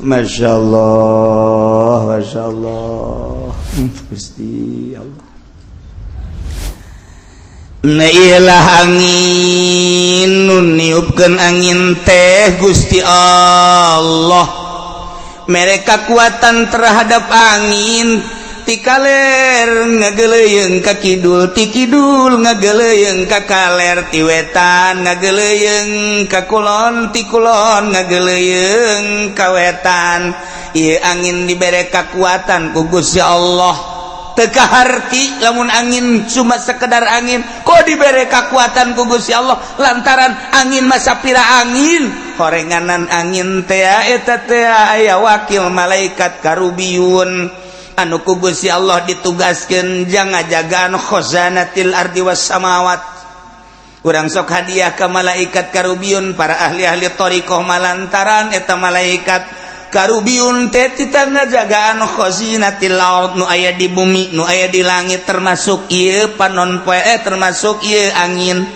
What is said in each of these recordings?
Masya Allah, Masya Allah. Gusti Allah. Nah, angin nu niupkeun angin teh Gusti Allah mere kakuatan terhadap angin, ti kaler ngageleyeng ka kidul, ti kidul ngageleyeng ka kaler, ti wetan ngageleyeng ka kulon, ti kulon ngageleyeng ka wetan. Ieu angin dibere kakuatan ku Gusti Allah. Teu kaharti lamun angin cuma sekedar angin, kok dibere kekuatan ku Gusti Allah, lantaran angin masa pira angin horenganan angin teh eta teh aya wakil malaikat karubiyun anu ku Gusti Allah ditugaskeun jang ngajagaan khazanatil ardi was samawat. Urang sok hadiah ke malaikat karubiyun, para ahli-ahli thariqah, malantaran eta malaikat Karubiun teh ngajagaan khazinatil ard, nu aya di bumi, nu aya di langit, termasuk ieu panon poe, termasuk ieu angin.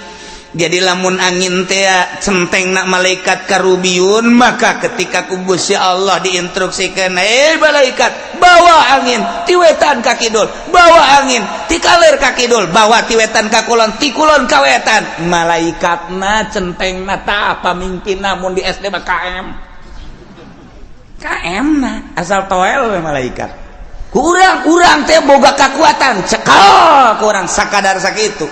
Jadi lamun angin teh centeng nak malaikat karubiun, maka ketika ku Gusti Allah diinstruksikan, "Eh malaikat, bawa angin ti wetan ka kidul, bawa angin ti kaler ka kidul, bawa ti wetan ka kulon, ti kulon ka wetan," malaikatna centeng mata pamimpin, namun di SD mah KM KM nah asal toel we malaikat. Kurang urang teh boga kekuatan, cekal kurang sakadar sakitu.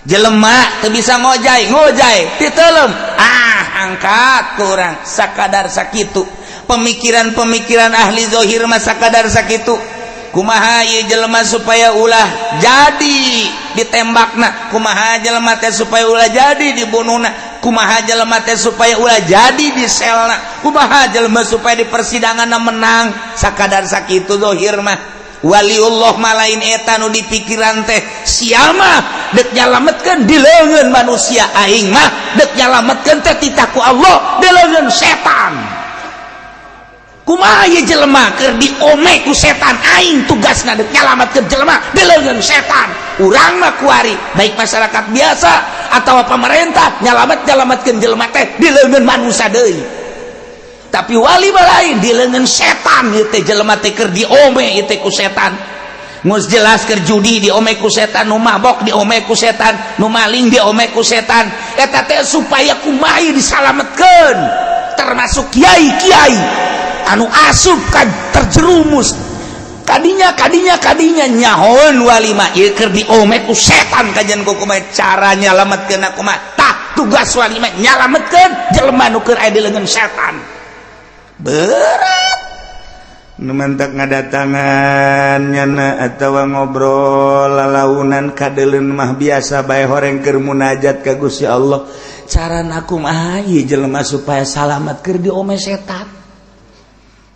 Jelema teu bisa ngojay, ngojay titelem, ah angkat kurang sakadar sakitu. Pemikiran-pemikiran ahli zohir mah sakadar sakitu. Kumaha ieu jelema supaya ulah jadi ditembakna, kumaha jelema teh supaya ulah jadi dibunuhna, kumaha jelema teh supaya ulah jadi di selna, kumaha jelema supaya di persidangan menang, sakadar sakitu zohir mah. Waliullah mah lain eta nu dipikiran teh. Sia mah dek nyalametkeun di leungeun manusia, aing mah dek nyalametkeun teh titah ku Allah di leungeun setan. Kumaha ieu jelema keur diome ku setan, aing tugasna dek nyalametkeun jelema di leungeun setan. Urang mah kuari, baik masyarakat biasa atau pemerintah, nyalamet nyalametkeun jelema teh di leungeun manusia deui, tapi wali mah lain, di leungeun setan. Ieu teh jelema teh keur diome ieu teh ku setan. Geus jelas keur judi diome ku setan, nu mabok diome ku setan, nu maling diome ku setan. Eta teh supaya kumaha disalametkeun, termasuk kiai-kiai anu asup kan terjerumus kadinya kadinya kadinya. Nyahoeun wali mah ieu keur diome ku setan, kajian ku kumaha cara nyalametkeun, kumaha. Tah, tugas wali mah nyalametkeun jelema nu keur aya di leungeun setan. Berat nu mantak ngadatangan nyana atawa ngobrol lalaunan kadeuleun mah biasa bae, horeng keur munajat ka Gusti Allah, cara kumaha ieu jelema supaya salamat keur diome setan.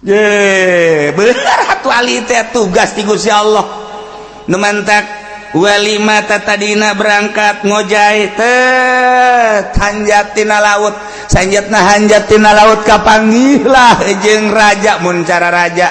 Ye, berat wali teh, tugas ti Gusti Allah. Nu mantak wali mata tadina berangkat ngojai teh hanjat tina laut, sanjatna hanjat tina laut, kapanggihlah jeung raja. Mun cara raja,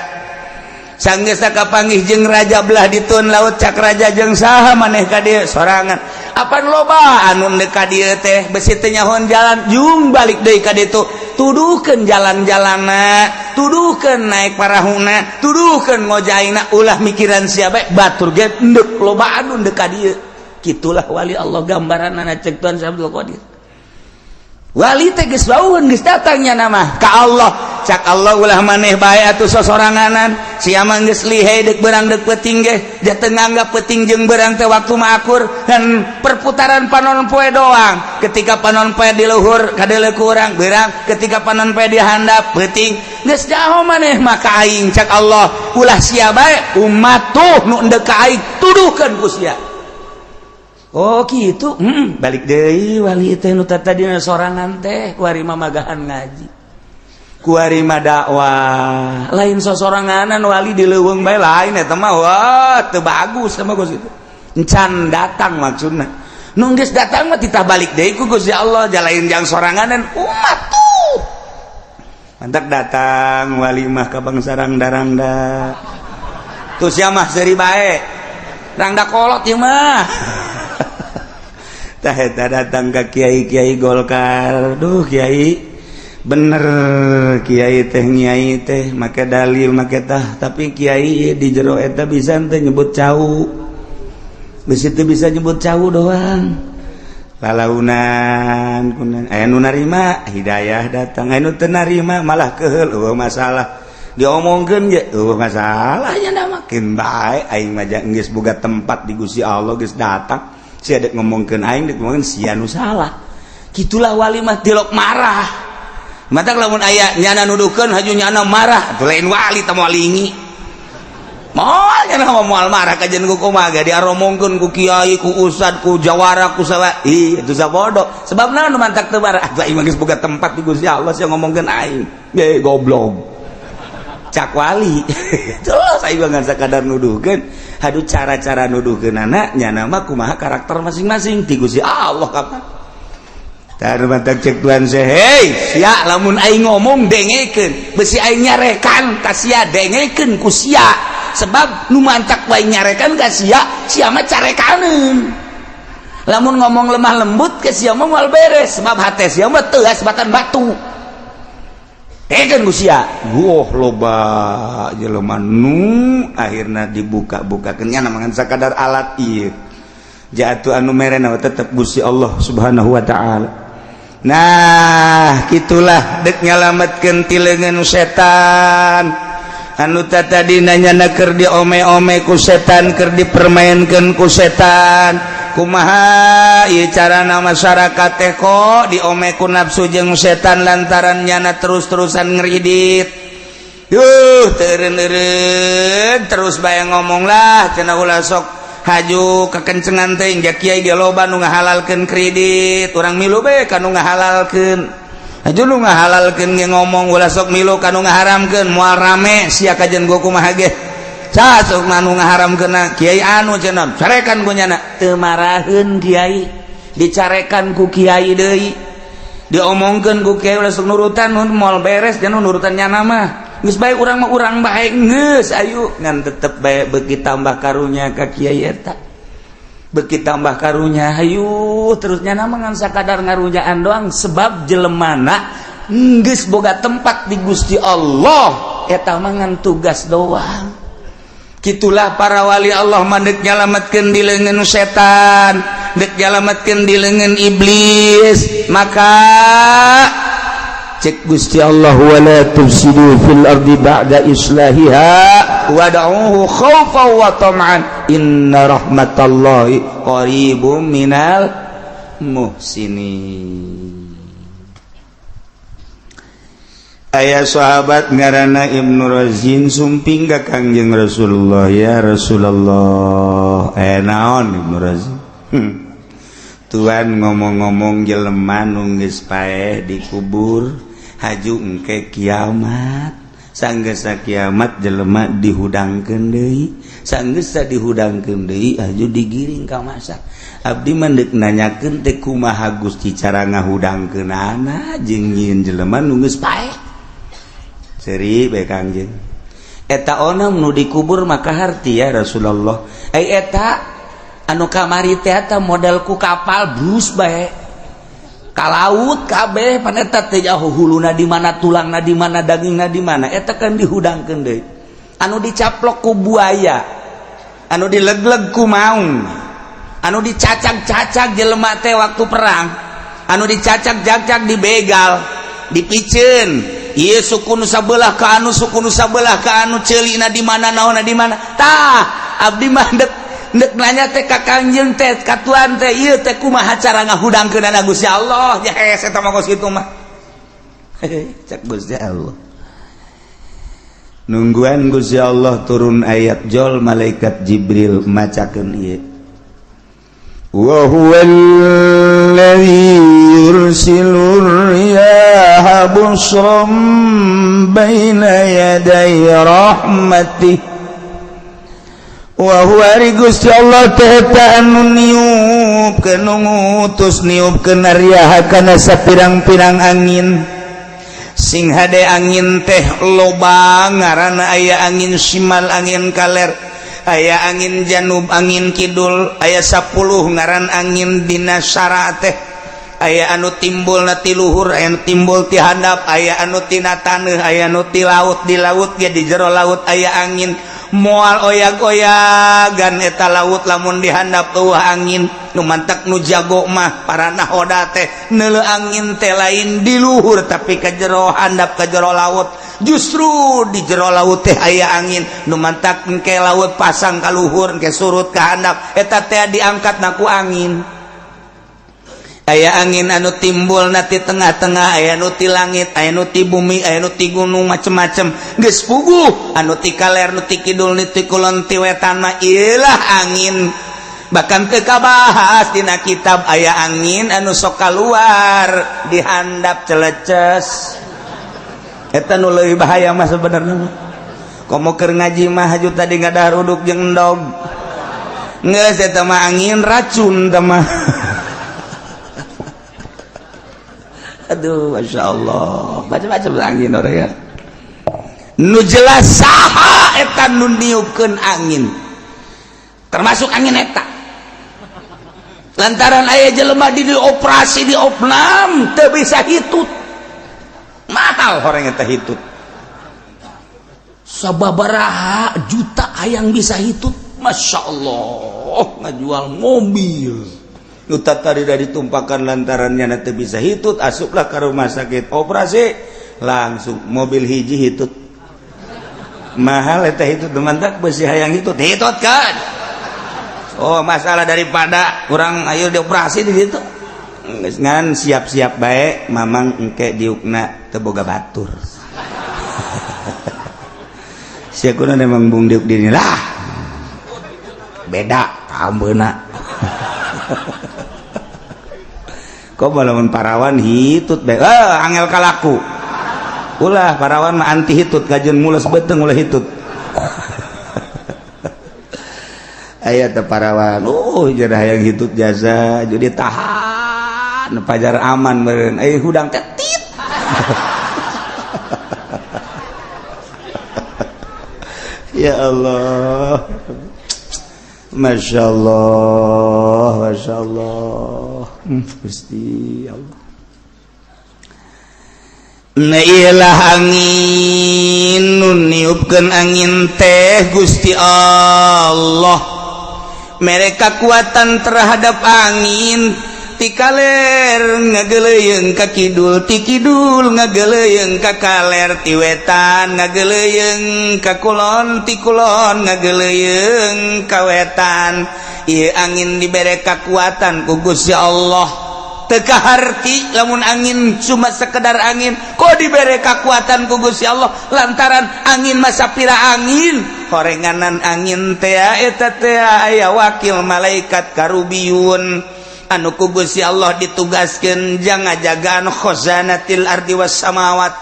sanggeus kapanggih jeung raja belah ditun laut, cak raja, "Jeung saha maneh ka dieu?" "Sorangan." "Apan loba anu deuk ka dieu teh, besi teu nyahoan jalan. Jung balik deui ka ditu, tuduhkeun jalan-jalanna, tuduhkeun naik parahuna, tuduhkeun ngojaina, ulah mikiran sia bae, batur ge endek loba anu deuk ka dieu." Kitulah wali Allah gambaranna cek Tuan Abdul Qadir. Wali teh geus wauheun, geus datangnya nama ka Allah. Cak Allah, "Ulah maneh bae atuh sosoranganan, sia mah geus lihai deuk beurang deuk peuting ge. Dia teu nganggap peuting jeung beurang teh waktu mah akur dan perputaran panon poe doang. Ketika panon poe di luhur kadeuleu ku urang beurang, ketika panon poe di handap peuting. Geus jauh maneh mah ka aing." Cak Allah, "Ulah sia bae, umat tuh nu endek ka aing tuduhkeun ku sia." Oh gitu. Balik deui wali teh nu tadina sorangan teh, kuari mah magahan ngaji, kuari mah dakwah, lain sosoranganan. Wali di leuweung bae lain eta mah. Wah, teu bagus sama Gus itu, encan datang maksudna. Nu geus datang mah titah balik deui ku Gusti Allah, jalain jang soranganan, umat tuh. Mantak datang wali mah ka bangsa rangda-rangda tuh, sia mah seuri bae, rangda kolot ieu mah. Tah, eta datang ke kiai-kiai Golkar, "Duh Kiai, Bener, kiai teh, nyai teh make dalil, make tah, tapi kiai di jero eta bisa teh nyebut cau, bisi teu bisa nyebut cau doang. Lalaunan kunan aya nu narima, hidayah datang, aya nu teu narima malah keheul, euweuh masalah. Diomongkeun ge euweuh masalahnya, da makin bae aing mah geus boga tempat di Gusti Allah, geus datang. Sia dek ngomongkeun aing, dek ngomongkeun sia nu salah. Gitulah wali mah, tilok marah. Mata lamun aya nyana nuduhkeun, haju nyana marah, atuh lain wali teh, walingi. Moal nyana mah, moal marah kajian ku kumaha ge diaromongkeun ku kiai, ku ustad, ku jawara, ku sawa. Ih, itu sabodo. Sebab naon nu mantak teu marah? Atuh aing mah geus boga tempat di Gusti Allah, sia ngomongkeun aing. Ye goblok. Cak wali. Terus aing mah ngan sakadar nuduhkeun. Aduh, cara-cara nuduhkeun anak nyana mah kumaha karakter masing-masing ti Gusti Allah kapan. Mantak cek Tuhan saya, "Hei sia, lamun aing ngomong dengekeun, besi aing nyarekan ka sia, dengekeun ku sia, sebab nu mantak wae nyarekan ka sia, sia mah carekaneun. Lamun ngomong lemah lembut ke sia mah moal beres, sebab hate sia mah teuas batan batu. Dengekeun ku sia." Wah, loba jelema nu akhirna dibuka-bukakeun, nya ngan sakadar alat ieu jatuh anu merena tetep Gusti Allah Subhanahu wa Ta'ala. Nah, gitulah dek nyalametkeun ti leungeun setan anu tadi nanya keur diome-ome ku setan, keur dipermainkan ku setan. Kumaha ieu carana masyarakat teh kok diome ku nafsu jeung setan lantaran nyana terus-terusan ngeridit? Yuh, teureun terus bae ngomong lah cenah, ulah sok haju kekencengan teh, ja kiai ge loba nu ngahalalkeun kredit, urang milu be ka nu ngahalalkeun. Haju nu ngahalalkeun ge ngomong ulah sok milu ka nu ngaharamkeun, moal rame sia kajen gua kumaha ge. Sok nu ngaharamkeun, kiai anu cenah, carekan ku nyana. Teu maraheun kiai, dicarekan ku kiai deui, diomongkeun ku kiai ulah sok nurutan, moal beres jangan nurutan nyana mah, geus bae urang mah, urang bae geus ayu. Ngan tetep bae beuki tambah karunya ka kiai eta, beuki tambah karunya, hayu terusnya nama ngan sakadar ngarunyaan doang, sebab jelemana geus boga tempat di Gusti Allah, eta mah ngan tugas doang. Gitulah para wali Allah mah, dek nyalametkeun di leungeun setan, dek nyalametkeun di leungeun iblis. Maka cek Gusti Allah, wala tufsidu fil ardi ba'da islahiha wad'uhu khaufan wa tam'an inna rahmatallahi qaribum minal muhsinin. Aya sahabat ngaranna Ibnu Razin sumping ka Kangjeng Rasulullah, "Ya Rasulullah." Eh, naon, Ibnu Razin? Tuan, ngomong-ngomong jelema nu geus paeh dikubur, haju engke kiamat, sanggesa kiamat jelema dihudangkeun deui, sanggesa dihudangkeun deui haju digiring ka mahsyar. Abdi mah deuk nanyakeun teh, kumaha Gusti cara ngahudangkeunana jeung nyieun jelema nu geus paeh? Seuri bae Kangjeng. Eta onam nu dikubur maka harti ya Rasulullah. Ai eta anu kamari teh eta model ku kapal brus bae ka laut kabeh, pan eta teh jauh huluna di mana, tulangna di mana, dagingna di mana. Eta kan dihudangkeun deui. Anu dicaplok ku buaya, anu dilegleg ku maung, anu dicacag-cacag jelema teh waktu perang, anu dicacag-cacag, dibegal, dipiceun ieu suku nu sabelah ka anu suku nu sabelah ka anu, ceulina di mana, naonna di mana. Tah, abdi mah dek dek nanya teh ka Kangjeng teh, ka Tuan teh, ieu teh kumaha cara ngahudangkeunana Gusti Allah? Ya hese eta mah, kos kitu mah. Cek Gusti Allah, nungguan Gusti Allah turun ayat, jol malaikat Jibril macakeun ieu, wa huwa alladhi yursilu riyaha busran baina yaday rahmatih. Wa huwa, ari Gusti Allah teh eta anu niupkeun, nu ngutus niupkeun riyaha kana sapirang-pirang angin. Sing hade, angin teh loba ngaranna, aya angin simal, angin kaler, aya angin janub, angin kidul, aya 10 ngaran angin dina syara teh. Aya anu timbul na ti luhur, aya anu timbul ti handap, aya anu tina taneuh, aya anu ti laut. Di laut ge, di jero laut aya angin. Moal oyag-oyagan eta laut lamun dihandap euweuh angin. Nu mantak nu jago mah, para nahoda teh, neuleu angin teh lain di luhur, tapi ka jero handap, ka jero laut. Justru di jero laut teh aya angin. Nu mantak engke laut pasang ka luhur, engke surut ka handap, eta teh diangkat na ku angin. Aya angin anu timbul na ti tengah-tengah, aya nu ti langit, aya nu ti bumi, aya nu ti gunung, macem-macem. Geus puguh anu ti kaler, nu ti kidul, nu ti kulon, ti wetan mah ieulah angin. Bahkan teu kabahas dina kitab, aya angin anu sok kaluar di handap, celeces. Eta nu leuwih bahaya mah sebenarnya mah. Komo keur ngaji mah, haju tadi ngadahar uduk jeung endog, geus eta mah angin racun teh mah. Aduh, masya Allah, macam-macam angin orang ya. Nu jelas saha eta nu niupkeun angin, termasuk angin eta, lantaran aya jelema di dioperasi, di opnam, teu bisa hitut. Mahal orang eta hitut, sababaraha juta hayang bisa hitut. Masya Allah, ngajual mobil nu tadi dari ditumpakan lantarannya nanti bisa hitut. Asuplah ke rumah sakit, operasi, langsung mobil hiji hitut. Mahal eta hitut. Mantap besi hayang hitut, hitut kan. Oh, masalah daripada kurang, ayo dioperasi di situ. Ngan siap-siap baik, mamang, engke diukna teu boga batur. Sia kuna memang bung diuk dini lah, beda kambeuna. Kok lamun parawan hitut bae, ah, angel kalaku. Ulah, parawan mah anti hitut. Kajeun mules beuteung ulah hitut. Aya teh parawan, oh, jadi hayang hitut jasa, jadi tahan pajar aman meureun. Eh, hudang teh tit. Ya Allah, Masya Allah, Masya Allah. Gusti Allah. Nailah angin nu niupkeun angin teh Gusti Allah. Mere kakuatan terhadap angin, ti kaler ngageleuyeung ka kidul, ti kidul ngageleuyeung ka kaler, ti wetan ngageleuyeung ka kulon, ti kulon ngageleuyeung ka wetan. Ieu angin dibere kakuatan ku Gusti Allah. Teu kaharti lamun angin cuma sekedar angin, kok dibere kakuatan ku Gusti Allah, lantaran angin masa pira angin horenganan angin teh eta teh aya wakil malaikat karubiyun anu ku Gusti Allah ditugaskeun jang ngajagaan khazanatil ardi was samawat.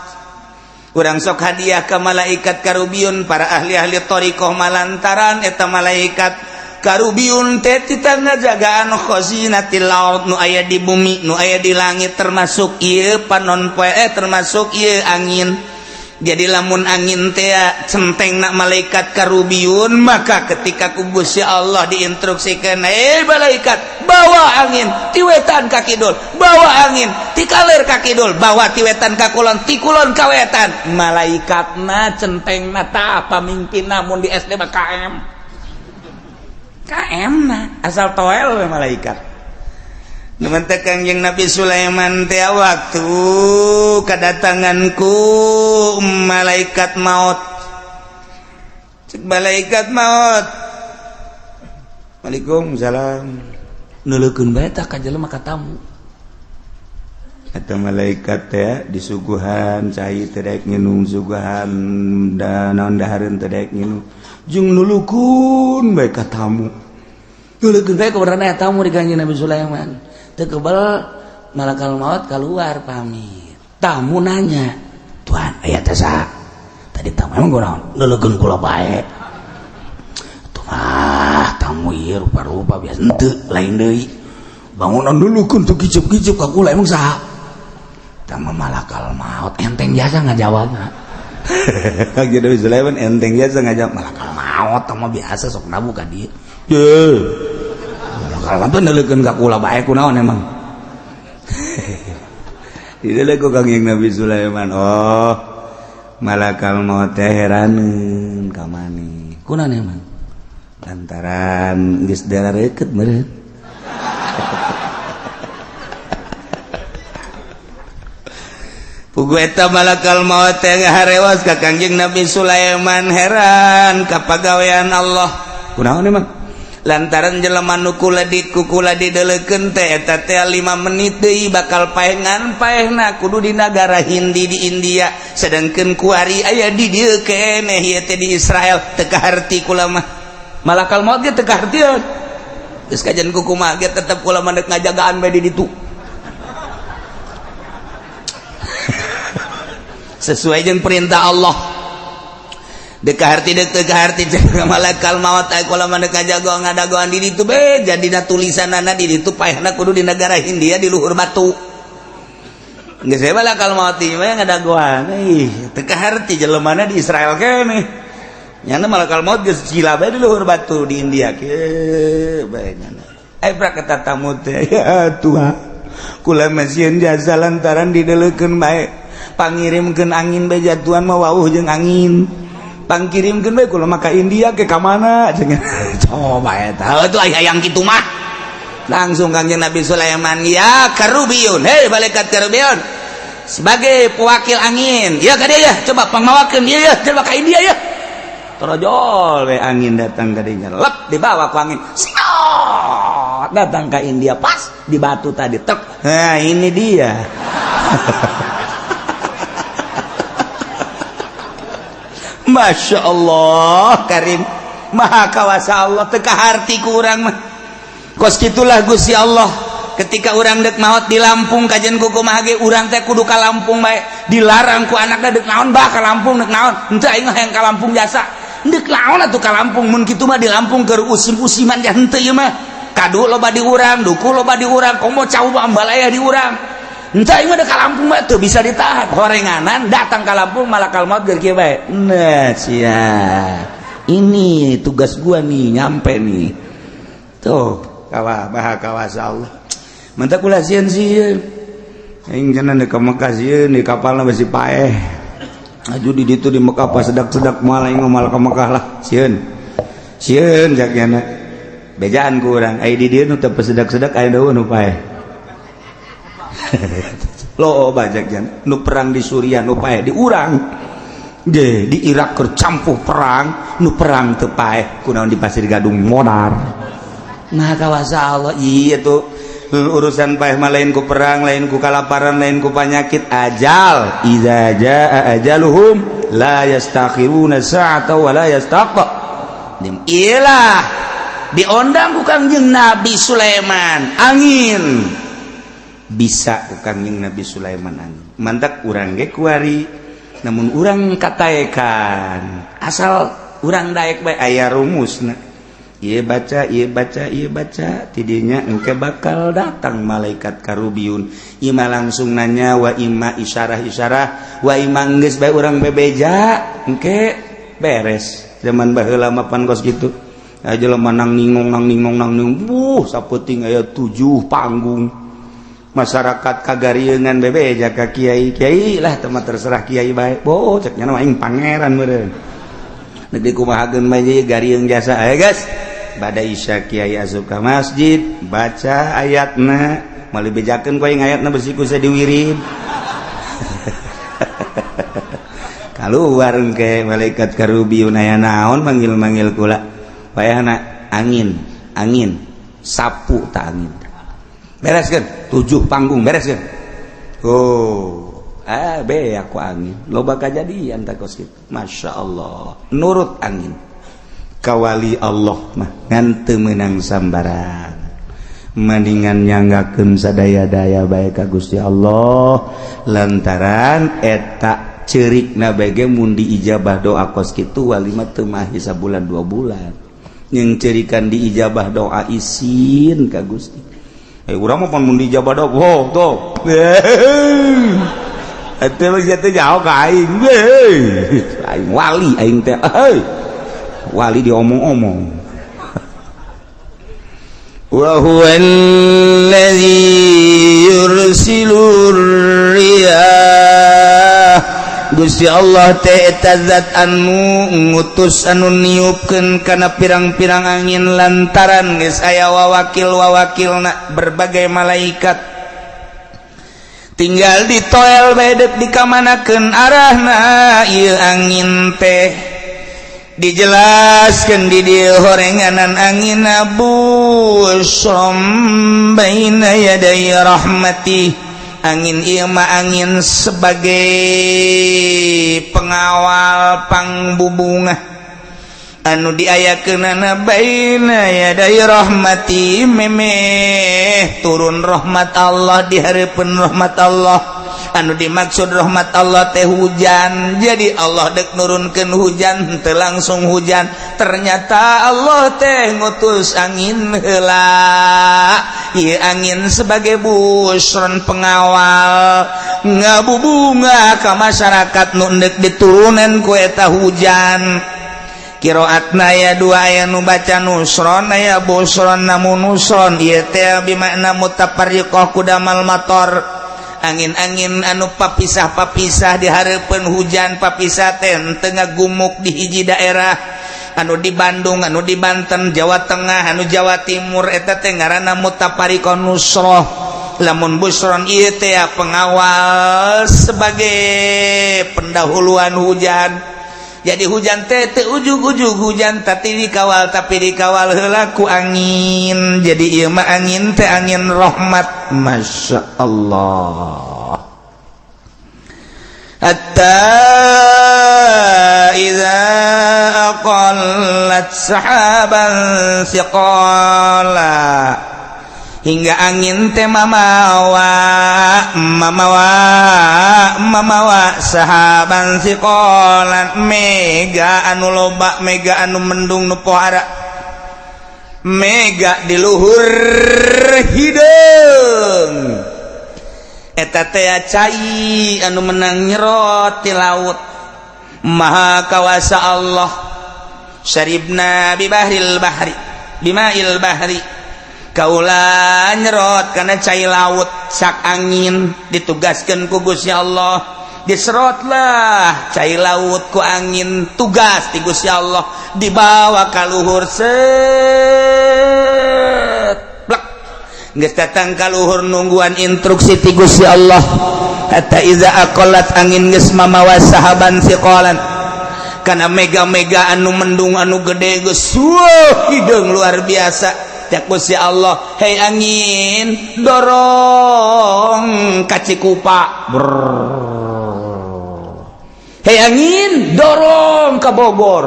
Urang sok hadiah ke malaikat karubiyun, para ahli-ahli thariqah, malantaran eta malaikat karubiyun teh tita ngajagaan khazinatil ard, nu aya di bumi, nu aya di langit, termasuk ieu panon poe, termasuk ieu angin. Jadi lamun angin teh centeng nak malaikat karubiyun, maka ketika ku Gusti Allah diinstruksikan, "Eh malaikat, bawa angin ti wetan ka kidul, bawa angin ti kaler ka kidul, bawa ti wetan ka kulon, ti kulon ka wetan," malaikatna centengna ta pamimpin. Namun di SD mah KM KM na asal toel we malaikat. Numantak Kangjeng Nabi Sulaiman teh waktu kedatanganku malaikat maut. Cek malaikat maut, "Waalaikumsalam." Neuleukeun bae tah ka jelema, ka tamu. Eta malaikat teh disuguhan cai teu daek nginum, suguhan da naon dahareun teu daek nginum, jeung nulukeun bae ka tamu. Nulukeun bae kebenaran tamu di Kangjeng Nabi Sulaiman. Teu kebal malakal maut keluar pamit. Tamu nanya, "Tuan, aya teh saha tadi?" "Tamu emang kunaon neuleukeun kula bae?" "Tuh mah tamu ieu rupa-rupa biasa henteu, lain deui bangunan nulukeun tuh kicep-kicep ka kula, emang saha?" "Tamu malakal maut." Enteng jasa ngajawabna. Kangjeng Nabi Sulaiman enteng jasa ngajawab, "Malakal maut mah biasa sok nabu ka dieu." Ye. Malakal maut neuleukeun ka kula bae kunaon emang? Didelek ku Kangjeng Nabi Sulaiman. Oh, malakal maut teh heraneun ka maneh. Kunaon emang? Lantaran geus darareukeut meureun. Pugu eta malakal maut teh ngaharewas ka Kangjeng Nabi Sulaiman heran ka pagawean Allah. Kunaon emang? Lantaran jelema nu kula di kukula didelekeun teh eta teh 5 menit deui bakal paengan paehna kudu di nagara Hindi di India, sedangkeun kuari aya di dieu keneh ieu teh di Israel. Teu kaharti kula mah. Malakal maut ge teu kahartieun. Geus kajian kukumaha ge tetep kula mah deuk ngajagaan bae di ditu. Sesuai jeung perintah Allah. Dekaharti dek tekaharti malakal maut ay kula mah deuk ngajago ngadagoan di ditu be jadina tulisanana di ditu paehna kudu di negara Hindia di luhur batu. Geus we malakal maut ieu mah ngadagoan. Ih, teu kaharti jelemana di Israel keneh. Nyana malakal maut geus gila bae di luhur batu di India kieu bae nyana. Ai prak eta tamu teh ya Tuhan. Kula mah sieun jasa lantaran dideulekeun bae. Pangirimkeun angin bae jatuhan mah wauh jeung angin. Pangkirimkeun bae kula mah ka India ke ka mana cenah. Coba eta atuh aya yang kitu mah. Langsung Kangjeng Nabi Sulaiman ya Karubiyun, hei malaikat Karubiyun sebagai pewakil angin. Ya ka dieu ya, coba pangmawakeun ieu ya, coba ka India ya. Torojol we angin datang ka dinya. Lep dibawa ku angin. Siot, datang ka India pas di batu tadi tek. Nah, ini dia. Masya Allah Karim Maha kawasa Allah teu kaharti ku urang mah. Kos kitulah Gusti Allah ketika urang dek maot di Lampung kajian kumaha ge urang teh kudu ka Lampung bae dilarang ku anakna dek naon bah ka Lampung dek naon henteu aing mah hayang ka Lampung jasa dek naon atuh ka Lampung mun kitu mah di Lampung keur usim-usiman ja henteu ieu mah kadu loba di urang duku loba di urang komo cau ambalaya di urang. Entah ini ada ka Lampung mah tuh bisa ditahan horenganan datang ke Lampung malakal maut geus kieu bae. Nah sia ini tugas gua nih nyampe nih tuh kawa maha kawasa Allah mantap kula sieun sieun aing cenah di ka Mekah sieun di kapalna besi paeh aju di ditu di Mekah pas sedak-sedak moal aing moal ka Mekah lah sieun sieun jaknyana bejaan ku urang ai di dieu nu teu sedak-sedak aya deui nu paeh. Lo bajak jan nu perang di Suriah nu paeh di urang ge di Irak keur campuh perang nu perang teu paeh kunaon di Pasir Gadung modar. Nah kawasa Allah iya tuh urusan paeh mah lain ku perang lain ku kalaparan lain ku panyakit ajal iza jaa ajaluhum la yastakhiruna sa'ata wa la yastaqdim. Ilah diondang ku Kangjeng Nabi Sulaiman angin bisa ku Kangjeng Nabi Sulaiman angin mantak urang ge kuari namun urang kataekan asal urang daek bae aya rumusna ieu baca ieu baca ieu baca tidinya engke bakal datang malaikat Karubiyun ima langsung nanya wa ima isyarah-isyarah wa ima geus bae urang bebeja engke beres. Zaman baheula mah pan kos kitu aya jelema nang ningong nang ningong nang ningong buh sapeuting aya 7 panggung masyarakat kagariengan bebeja ka kiai kiai lah teman terserah kiai bae bo cek nya aing pangeran meureun deuk dikumahakeun bae garieung jasa aya guys bada isya kiai asup ka masjid baca ayatna moal dibejakeun ku aing ayatna besi ku diwirid. Kaluar engke malaikat Karubiyun aya naon manggil-manggil kula payahna angin angin sapu ta angin bereskeun 7 panggung bereskeun. Oh be aku angin loba kajadian tak kos kitu. Masya Allah nurut angin kawali Allah mah ngan teu meunang sambaran mendingan nyanggakeun sadaya-daya bae ka Gusti Allah lantaran eta ceurikna bae ge mun diijabah doa kos kitu wali mah teu mahi sabulan 2 bulan jeung ceurikan diijabah doa isin ka Gusti. Urang mah pan mun diijabah doa oh tuh eta mah sia teh jauh ka aing aing wali aing teh wali diomong-omong. Wa huwa alladzi yursilur riyah. Gusti Allah teh eta zat anu ngutus, anu niupkeun kana pirang-pirang angin, lantaran geus aya wawakil-wawakilna berbagai malaikat, tinggal ditoel bae dek dikamanakeun arahna ieu angin teh. Dijelaskan di dieu horenganan angin busyron baina yaday rahmati. Angin ieu mah angin sebagai pengawal pangbubungah anu diayakeunana baina yaday rahmati, memeh turun rahmat Allah, di hareupeun rahmat Allah. Anu dimaksud rahmat Allah teh hujan. Jadi Allah dek nurunkeun hujan teu langsung hujan, ternyata Allah teh ngutus angin heula. Ieu angin sebagai busron, pengawal, ngabubunga ka masyarakat nu endek diturunan ku eta hujan. Kiroatna aya dua, aya nu baca nusron, aya busron. Namun nusron ieu teh bimakna mutafarriqah kudamal mator, angin-angin anu papisah-papisah di hareupeun hujan. Papisah teh tengah gumuk di hiji daerah, anu di Bandung, anu di Banten, Jawa Tengah, anu Jawa Timur, eta teh ngaranna mutafariqah nusroh. Lamun busron ieu teh pengawal sebagai pendahuluan hujan. Jadi hujan teh teu ujug-ujug hujan, tapi dikawal, tapi dikawal heula ku angin. Jadi ieu mah angin teh angin rahmat. Masya Allah. Hatta idza aqallat sahaban thiqala, hingga angin teh mamawa mamawa mamawa sahaban thiqalan, mega anu loba, mega anu mendung nu pohara, mega di luhur hideung. Eta teh cai anu menang nyerot ti laut. Maha kawasa Allah. Syaribna bi bahril bahri bimail bahri, kaula nyerot karena cai laut. Sak angin ditugaskan ku Gusti Allah, diserotlah cai laut ku angin. Tugas di Gusti Allah dibawa ka luhur, set plek, geus datang ka luhur, nungguan instruksi ti Gusti Allah. Hatta iza aqallat, angin geus mamawa sahaban thiqalan, kana mega-mega anu mendung anu gede, geus hideung luar biasa. Cek Gusti Allah, "Hei angin, dorong ka Cikupa. Hei angin, dorong ke Bogor.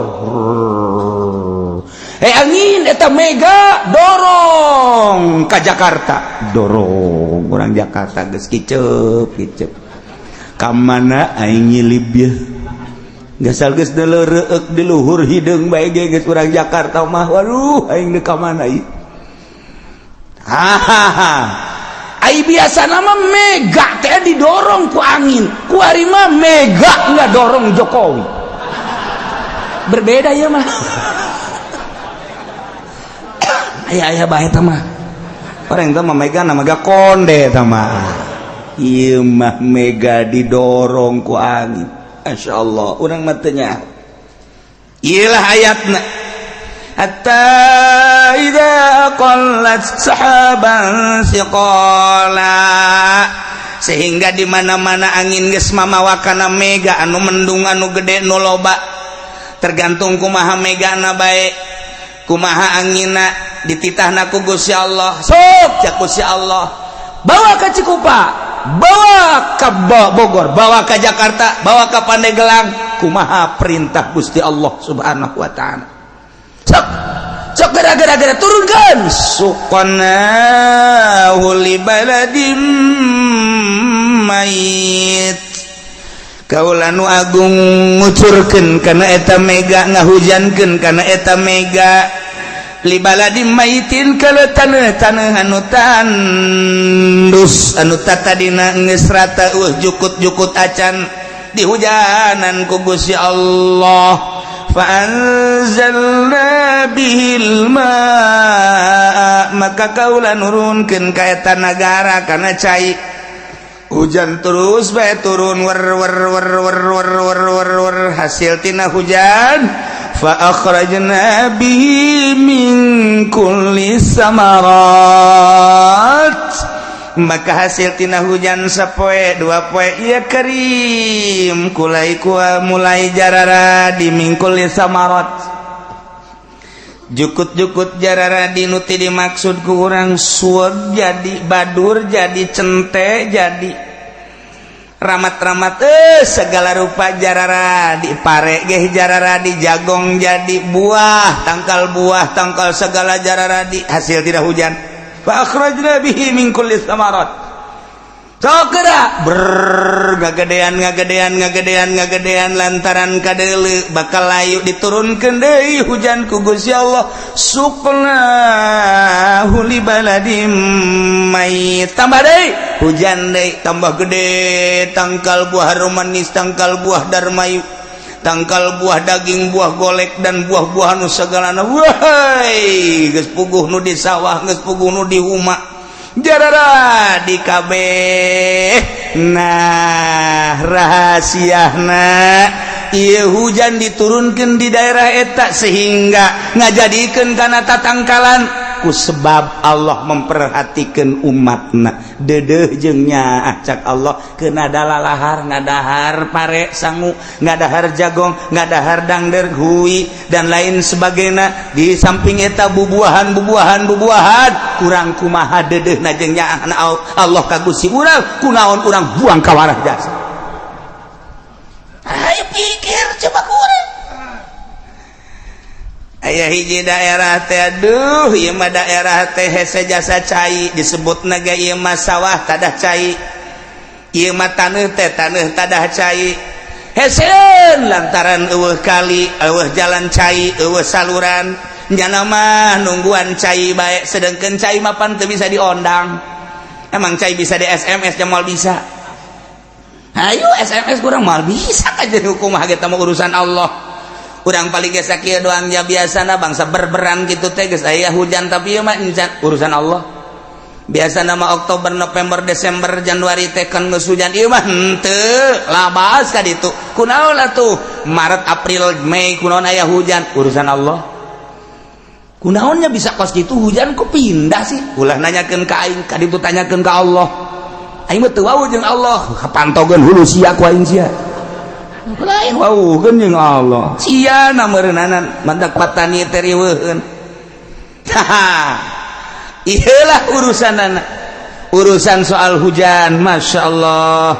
Hei angin, eta mega dorong ke Jakarta." Dorong orang Jakarta geus kicep kicep, ka mana aing nyilib ye? Gasal geus reueuk di luhur hideung bae ge geus urang Jakarta mah. Waduh, aing deuk ka mana ieu? Hahaha. Ai biasa nama mega teh didorong ku angin, kuari mah mega nggak dorong Jokowi. Berbeda ya mah. Aya aya bae eta mah. Orang itu mah mega nama mega konde eta mah. Ieu mah mega didorong ku angin. Masya Allah, urang mah teu nyaho. Ieu lah ayatna. Hatta idza aqallat sahaban thiqala, sehingga di mana-mana angin geus mamawa kana mega anu mendung anu gede nu loba, tergantung kumaha megana bae, kumaha angina, dititahna ku Gusti Allah. Sok, cek Gusti Allah, bawa ke Cikupa, bawa ke Bogor, bawa ke Jakarta, bawa ke Pandeglang. Kumaha perintah Gusti Allah Subhanahu wa Ta'ala. Sok sok, gara-gara turunkan. Suqnahu li baladim mayit, kaula nu agung ngucurkeun kana eta mega, ngahujankeun kana eta mega, li baladim maitin, kalau tanah-tanah anu tandus, anu tatadina geus rata jukut-jukut acan, dihujanan ku Gusti Allah. Fa anzalna bihil ma'a, maka kaula nurunkeun ka eta nagara kana cai. Hujan terus bae turun, wer wer wer wer wer wer wer wer. Hasil tina hujan, fa akhrajna bihi min kulli samarat, maka hasil tina hujan sapoe dua poe iya kerim kulai kua mulai jararadi. Min kulli samarat, jukut-jukut jararadi. Nu ti dimaksud ku urang suweg jadi, badur jadi, cente jadi, ramat-ramat, segala rupa jararadi, pare geh jararadi, jagong jadi, buah tangkal, buah tangkal segala jararadi hasil tina hujan. Fa akhrajna bihi min kulli samarat. Sok geura ber ngagedean, ngagedean, ngagedean, ngagedean. Lantaran kadeuleu bakal layu, diturunkeun deui hujan ku Gusti Allah. Suqnahu li baladim mayit, tambah deui hujan deui, tambah gede tangkal buah manis, tangkal buah darmayu, tangkal buah daging, buah golek, dan buah-buahan nu segalana. Wahai, geus puguh nu di sawah, geus puguh nu di huma, jarara di kabeh. Nah, rahasiana ieu hujan diturunkan di daerah eta sehingga ngajadikeun kana tatangkalan ku sebab Allah memperhatikan umatna, dedeh jeung nyaah. Cak Allah, kena lalahar, ngadahar pare sangu, ngadahar jagong, ngadahar dangder hui, dan lain sebagainya. Di samping eta bubuahan, bubuahan, bubuahan. Kurang kumaha dedeh na jeung nyaah Allah ka Gusti urang? Kunaon urang buang ka warah jasa? Ayo pikir coba kurang. Aya hiji daerah teh, aduh, ieu mah daerah teh hese jasa cai disebut naga. Ieu mah sawah tadah cai, ieu mah taneuh teh taneuh tadah cai, heseun lantaran euweuh kali, euweuh jalan cai, euweuh saluran. Nyana mah nungguan cai bae, sedangkan cai mah pan teu bisa diondang. Emang cai bisa di SMS? Jamal bisa. Ayo SMS kurang mal bisa aja. Hukum kita mah urusan Allah. Urang paling geus sakieu doang ya. Biasana bangsa berberan gitu teh geus aya hujan, tapi ieu mah urusan Allah. Biasa nama Oktober, November, Desember, Januari teh kan geus hujan, ieu mah henteu labas ka ditu. Kunaon atuh Maret, April, Mei kunaon aya hujan? Urusan Allah. Kunaonnya bisa kos gitu hujan kok pindah sih? Ulah nanyakeun ka aing, ka ditu tanyakeun ka Allah. Aing mah teu wawuh jeung Allah, kapantogeun hulu sia ku aing sia. Lain wawuhkeun jeung Allah. Sia na meureunanan mantak patani teh riweuheun. Iyalah urusan anak, urusan soal hujan. Masya Allah.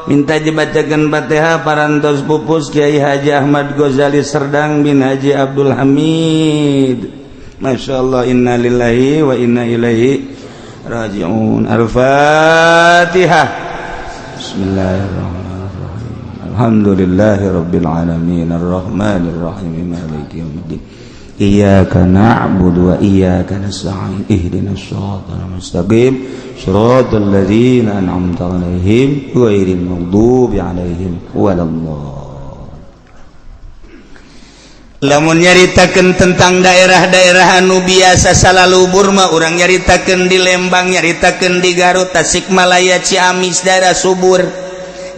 Minta dibacakan Fatihah parantos pupus Kiai Haji Ahmad Ghazali Serdang bin Haji Abdul Hamid. Masya Allah. Innalillahi wa inna ilaihi raji'un. Al-Fatihah. Bismillahirrahmanirrahim. Alhamdulillahi rabbil alamin, arrahmanir rahim, maliki yaumiddin. Iyyaka na'budu wa iyyaka nasta'in, ihdinas siratal mustaqim, siratal ladzina an'amta 'alaihim, ghairil maghdubi 'alaihim waladdallin. Lamun nyaritakeun tentang daerah-daerah anu biasa salalubur mah, urang nyaritakeun di Lembang, nyaritakeun di Garut, Tasikmalaya, Ciamis, daerah subur.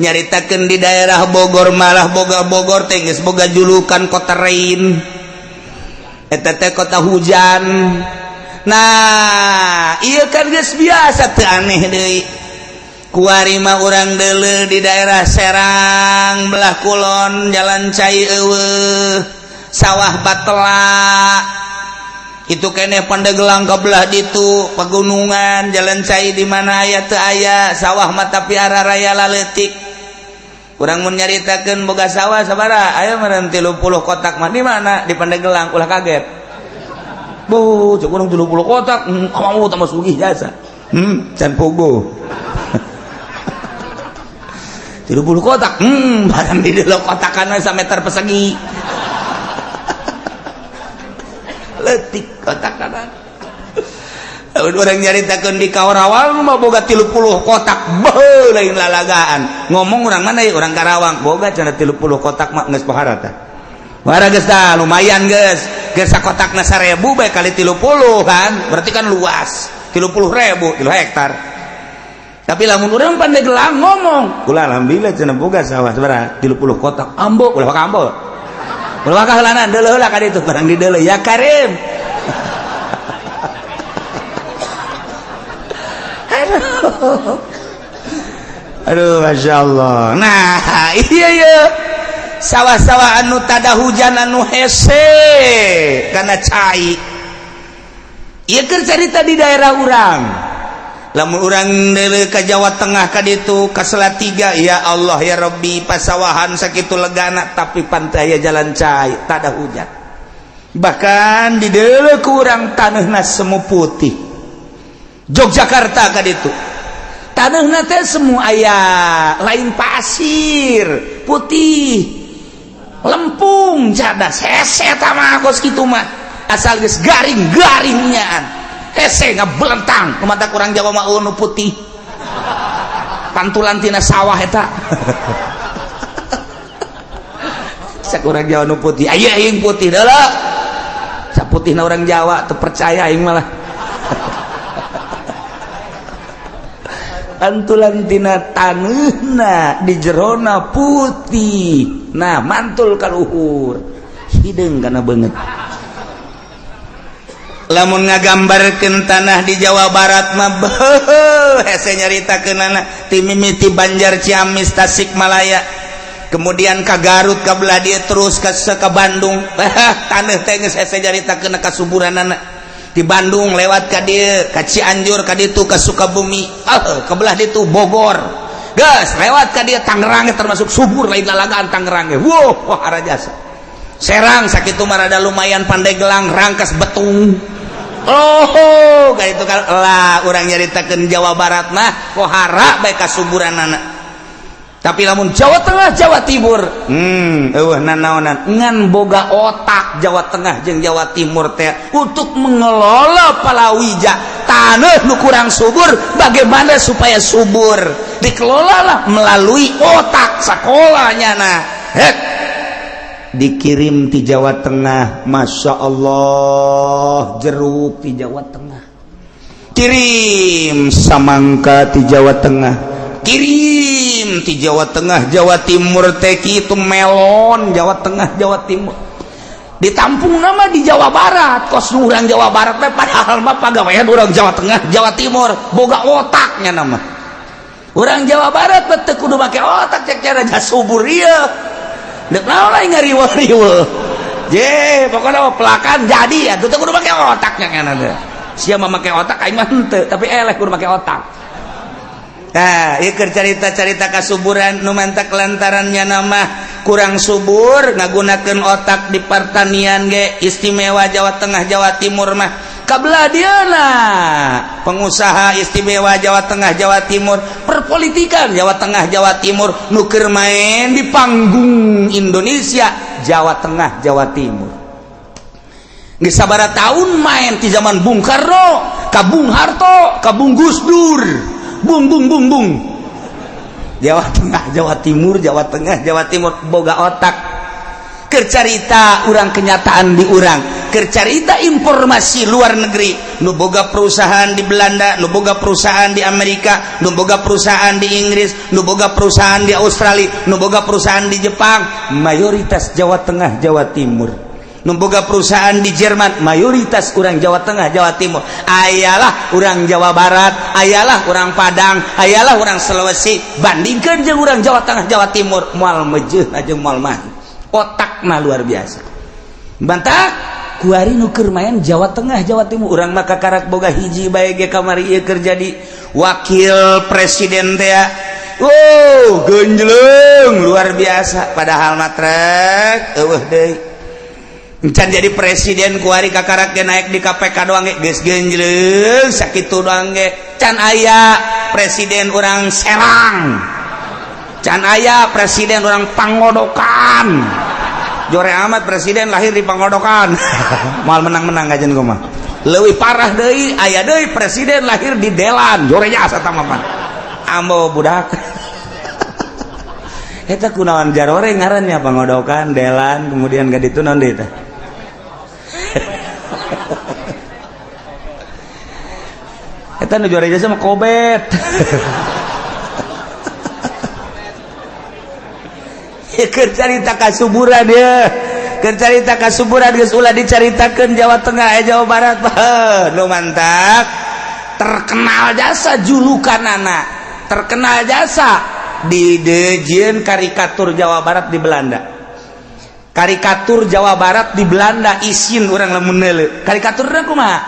Nyaritakeun di daerah Bogor, malah boga Bogor teh geus boga julukan kota rain, eta teh kota hujan. Nah, iya kan geus biasa, teu aneh deui. Kuari mah urang deuleu di daerah Serang belah kulon, jalan cai euweuh, sawah batela itu keneh. Pandeglang ke belah ditu pegunungan, jalan cai di mana aya? Teu aya. Sawah mah tapi arah raya laletik. Urang mun nyaritakeun boga sawah sabaraha aya meureun 30 kotak mah. Di mana? Di Pandeglang. Ulah kaget bu, cek urang 30 kotak, kamu tambah sugih jasa, can pogo 30 kotak, barang di dalam kotakan meter persegi, letik kotakan. Orang nyaritakeun di Karawang mah boga 30 kotak, beuh, lain lalagaan. Ngomong orang mana ya? Orang Karawang boga cenah 30 kotak mah geus pohara tah. Wara geus dah lumayan geus. Geus sakotakna 1000 bae kali 30 kan, berarti kan luas. 30.000 3 hektar. Tapi lamun urang Pandeglang ngomong, kula alhamdulillah cenah boga sawah sabaraha 30 kotak. Ambo ulah waka ambo. Ulah waka heulanan deuleu heula ka ditu barang di deuleu ya Karim. Aduh. Aduh, Masya Allah. Nah, iya iya. Sawah-sawah anu tada hujan anu hese karena cai. Ieu keur carita di daerah urang. Lamun urang deuleu ka Jawa Tengah ka ditu ka Salatiga, ya Allah ya Rabbi, pasawahan sakitu legana tapi pantai aya jalan cai, tada hujan. Bahkan di deuleu ku urang taneuhna semu putih. Yogyakarta ka ditu. Taneuhna teh semua aya lain pasir, putih. Lempung cadas hese eta mah kos kitu mah. Asal geus garing-garingnyaan. Hese ngabelentang, mata kurang Jawa mah nu putih. Pantulan tina sawah eta. Sakurang Jawa nu putih, aya aing putih deuleu. Saputihna urang Jawa teu percaya aing malah. Pantulan tina taneuhna di jerona putih. Nah, mantul ka luhur. Hideung kana beungeut. Lamun ngagambarkeun tanah di Jawa Barat mah beuh hese nyaritakeunana ti mimiti Banjar, Ciamis, Tasikmalaya, kemudian ka Garut, ka belah dieu terus ka Bandung. Taneuh teh geus hese nyaritakeun kasuburanana. Di Bandung lewat ka dieu, ka Cianjur, ka ditu ka Sukabumi, ka belah ditu Bogor. Geus lewat ka dieu Tangerang termasuk subur lain lalagaan Tangerang ge. Wow, wah jasa. Serang sakitu mah rada lumayan Pandeglang, Rangkas Betung. Oh, kayak itu kan lah urang nyaritakeun Jawa Barat mah kohara bae kasuburanana. Tapi lamun Jawa Tengah, Jawa Timur, eueuh nanaonan ngan boga otak Jawa Tengah jeung Jawa Timur teh untuk mengelola palawija taneuh nu kurang subur, bagaimana supaya subur? Dikelola lah melalui otak sekolahnya nah. Hek dikirim di Jawa Tengah, Masya Allah, jeruk di Jawa Tengah, kirim samangka di Jawa Tengah, kirim di Jawa Tengah, Jawa Timur teh itu melon Jawa Tengah, Jawa Timur ditampung nama di Jawa Barat kos urang Jawa Barat teh padahal mah pagawean urang Jawa Tengah, Jawa Timur boga otaknya nama urang Jawa Barat mah teu kudu make otak cek cara subur ieu. Dek naon lain ngariweuh-riweuh. Je, pokoknya mah pelakan jadi atuh teu kudu make otaknya kan ada. Sia mah make otak aing mah henteu, tapi eleh kudu make otak. Nah, ieu keur carita-carita kasuburan nu mantak lantarannya nama kurang subur ngagunakeun otak di pertanian ge istimewa Jawa Tengah, Jawa Timur mah. Kabelah dieuna pengusaha istimewa Jawa Tengah, Jawa Timur, perpolitikan Jawa Tengah, Jawa Timur nu keur main di panggung Indonesia Jawa Tengah, Jawa Timur. Geus sabaraha tahun main di zaman Bung Karno, ka Bung Harto, ka Bung Gus Dur. Bung bung bung bung. Jawa Tengah, Jawa Timur, Jawa Tengah, Jawa Timur boga otak. Keur carita urang kenyataan di urang, keur carita informasi luar negeri, nu boga perusahaan di Belanda, nu boga perusahaan di Amerika, nu boga perusahaan di Inggris, nu boga perusahaan di Australia, nu boga perusahaan di Jepang, mayoritas Jawa Tengah, Jawa Timur. Nu boga perusahaan di Jerman, mayoritas urang Jawa Tengah, Jawa Timur. Ayalah urang Jawa Barat, ayalah urang Padang, ayalah urang Sulawesi, bandingkan jeung urang Jawa Tengah, Jawa Timur, moal mejeuh jeung moal mah. Otakna luar biasa. Bantah kuari nu keur main Jawa Tengah, Jawa Timur, urang mah kakarak boga hiji bae ge kamari ieu keur jadi wakil presiden teh. Oh, genjleng luar biasa padahal mah trek eueuh deui. Encan jadi presiden kuari kakarak ge naik di KPK doang ge geus genjleng sakitu doang ge. Can aya presiden urang Serang. Can aya presiden urang Pangodokan. Jore amat presiden lahir di Pangodokan. Moal menang-menang kajian gua mah. Leuwih parah deui aya deui presiden lahir di Delan. Jore jasa tah mah. Ambo budak. Eta kunaon jarore ngarannya pangodokan delan kemudian gak ditu naon deui teh. Eta nu juara jasa mah kobet. Keur carita kasuburan ya. Keur carita kasuburan geus ulah dicaritakeun Jawa Tengah Jawa Barat. Nu mantak terkenal jasa julukanana. Terkenal jasa di dejieun karikatur Jawa Barat di Belanda. Karikatur Jawa Barat di Belanda isin urang lamun neuleuh. Karikaturna kumaha?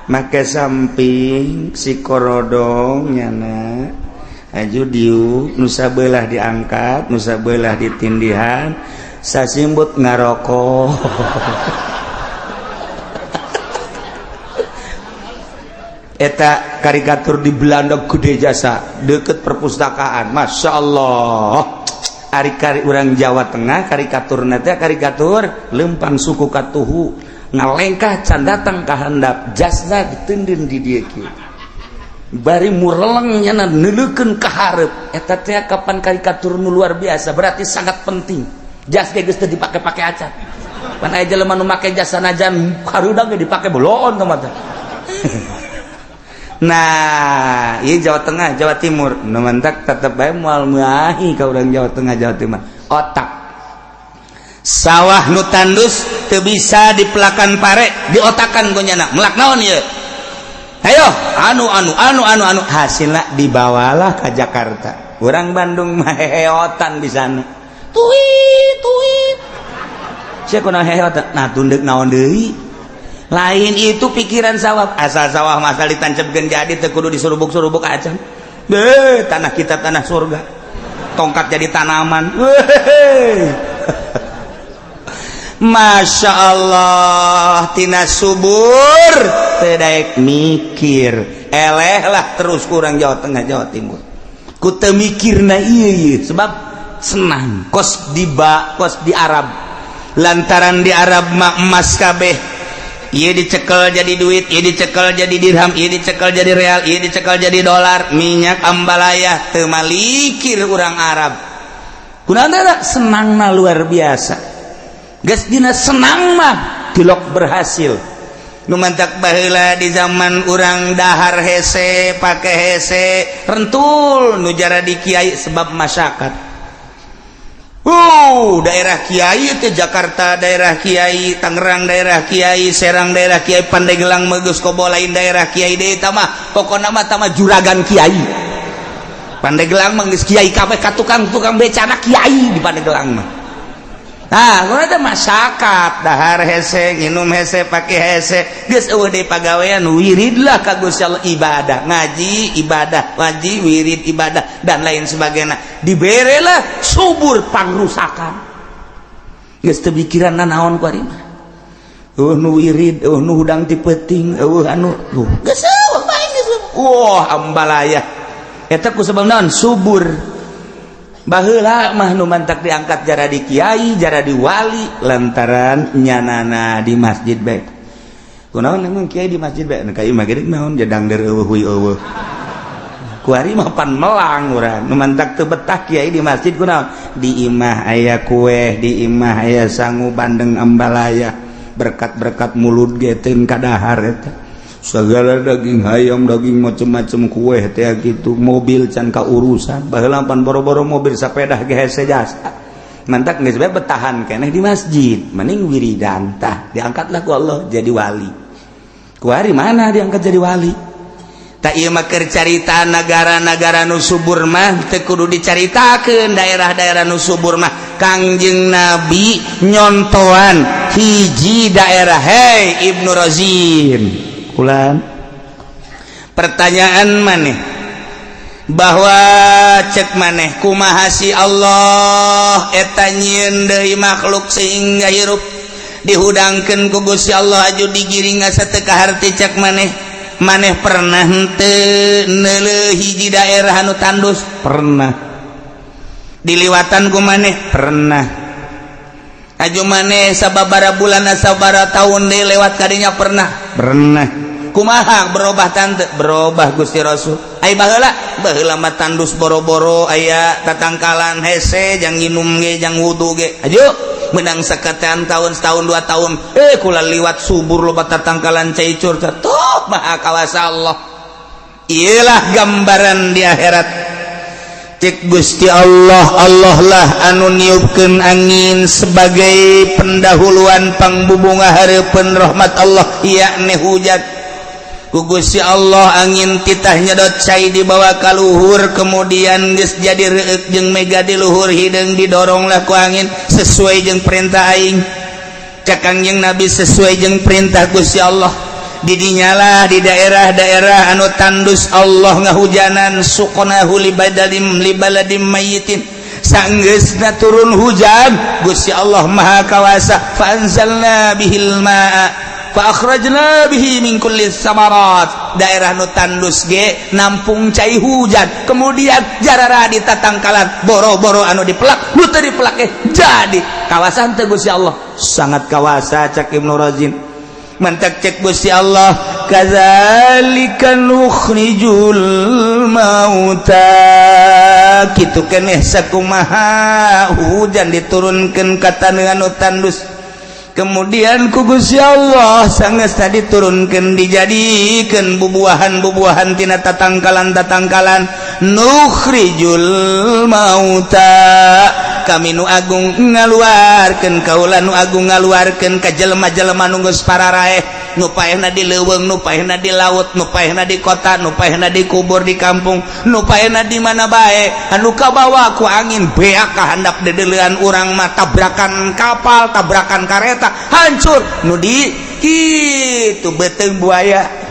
Make samping si korodong nyana aju diu nusa belah diangkat, nusa belah ditindihan, sasimbut ngarokok. Eta karikatur di Belanda gede jasa deket perpustakaan. Masya Allah. Ari kari urang Jawa Tengah karikatur teh karikatur lempang suku katuhu ngalengkah can datang ka handap jasna ditendin di dieu kieu bari mureleng nyana neuleukeun ka hareup. Eta teh kapan karikatur nu luar biasa, berarti sangat penting. Jas ge geus teu dipake-pake acan. Pan aya jelema nu make jas sanajan harudang ge dipake boloon teh mah. Nah, ieu Jawa Tengah, Jawa Timur. Nu mantak tetep bae moal meuahi ka urang Jawa Tengah, Jawa Timur. Otak. Sawah nu tandus teu bisa dipelakan pare, diotakan ku nyana. Melak naon ieu? Ayo, anu anu anu anu anu hasilna dibawalah ka Jakarta. Urang Bandung mah heheotan di sana. Tuit tuit. Sia kunaon heheotan? Nah, tundeuk naon deui? Lain itu pikiran sawah, asal sawah masal ditancapkeun jadi teu kudu disurubuk-surubuk acan. Beuh, tanah kita tanah surga. Tongkat jadi tanaman. Weh. Masya Allah, tina subur teu daek mikir. Eleh lah terus kurang Jawa Tengah Jawa Timur. Ku teu mikirna ieu ieu sebab senang kos di ba kos di Arab. Lantaran di Arab mah emas kabeh. Ieu dicekel jadi duit, ieu dicekel jadi dirham, ieu dicekel jadi real, ieu dicekel jadi dolar, minyak ambalaya teu malikir urang Arab. Kunaon teh senangna luar biasa. Geus dina senang mah tilok berhasil. Nu mantak baheula di zaman urang dahar hese, pake hese, rentul nu jara di kiai sebab masyarakat. Daerah Kiai itu Jakarta, daerah Kiai Tangerang, daerah Kiai Serang, daerah Kiai Pandeglang, Megus Kobo lain daerah Kiai deui mah pokona mah tama juragan Kiai Pandeglang mah geus Kiai kabeh ka tukang-tukang becana Kiai di Pandeglang mah. Nah, kunaon teh masyarakat dahar hese, nginum hese, pake hese, geus eueuh deui pagawean wiridlah ka Gusti Allah ibadah, ngaji ibadah, ngaji wirid ibadah dan lain sebagainya. Diberelah subur pangrusakan. Geus teu pikiran nanaon ku ari mah. Eueuh nu wirid, eueuh nu hudang ti peuting, eueuh anu geus eueuh bae geus. Wah, ambalaya. Eta ku sebab naon? Subur. Baheula mah nu mantak diangkat jara di kiai, jara di wali lantaran nyanana di masjid bae. Kunaon emang kiai di masjid bae? Ka ieu mah gede naon jedang der eueuh huy eueuh. Kuari mah pan melang urang. Nu mantak teu betah kiai di masjid kunaon? Di imah aya kue, di imah aya sangu bandeng ambalaya, berkat-berkat mulut ge teu kadahar eta. Segala daging ayam, daging macem-macem kue teh gitu, mobil can kaurusan. Baheula pan boro-boro mobil sepeda ge hese jasa. Mantak geus bae betahan keneh di masjid, mending wiridan tah diangkatlah ku Allah jadi wali. Kuari mana diangkat jadi wali? Tak ieu mah keur carita negara-negara nu subur mah teu kudu dicaritakeun daerah-daerah nu subur mah. Kangjeng Nabi nyontoan hiji daerah, hei Ibnu Razin. Ulan. Pertanyaan maneh bahwa cek maneh kumaha si Allah eta nyieun deui makhluk sehingga hirup dihudangkeun ku Gusti Allah aju digiring asa teu kaharti cek maneh. Maneh pernah henteu neuleuh hiji daerah anu tandus? Pernah. Diliwatan ku maneh? Pernah. Aju maneh sababara bulan sababara tahun deui lewat kadinya? Pernah. Pernah. Kumaha berubah tante? Berubah Gusti Rasul. Ai baheula, baheula mah tandus, boro-boro aya tatangkalan, hese jang nginum ge, jang wudu ge. Ayo menang seketan tahun, setahun, 2 tahun, eh, kula liwat subur, loba tatangkalan, cai curca tuh. Maha kawasa Allah. Iyalah gambaran di akhirat. Cek Gusti Allah, Allah lah anu niupkeun angin sebagai pendahuluan pangbubunga hareupeun rahmat Allah, yakni hujan. Ku Gusti Allah angin titah nyedot cai dibawa ka luhur, kemudian geus jadi reueuk jeung mega di luhur, hideung didoronglah ku angin sesuai jeung perintah aing. Cek Kangjeng Nabi, sesuai jeung perintah Gusti Allah. Didinyalah di daerah-daerah anu tandus Allah ngahujanan. Suqnahu libadalim libaladim mayyitin. Sanggeusna turun hujan, Gusti Allah Maha Kawasa, fa anzalna bihil ma'a fa akhrajna bihi min kulli samarat. Daerah nu tandus ge nampung cai hujan, kemudian jarara di tatangkalan, boro-boro anu dipelak, nu teu dipelak ge jadi. Kawasan teu Gusti Allah? Sangat kawasa, cak Ibnu Razin. Mantak cek Gusti Allah, kadzalika nukhrijul mauta. Kitu keneh sakumaha hujan diturunkeun ka taneuh anu tandus, kemudian ku Gusti Allah sangeus tadi turunkeun dijadikeun bubuahan-bubuahan tina tatangkalan-tatangkalan. Nukhrijul mauta, kami nu agung ngaluarkeun, kaula nu agung ngaluarkeun ka jelema-jelema nu geus pararaeh, nu paehna di leuweung, nu paehna di laut, nu paehna di kota, nu paehna di kubur di kampung, nu paehna di mana bae, anu kabawa ku angin beak ka handap dedeulean urang mah, tabrakan kapal, tabrakan kareta, hancur, nu di kitu beuteung buaya,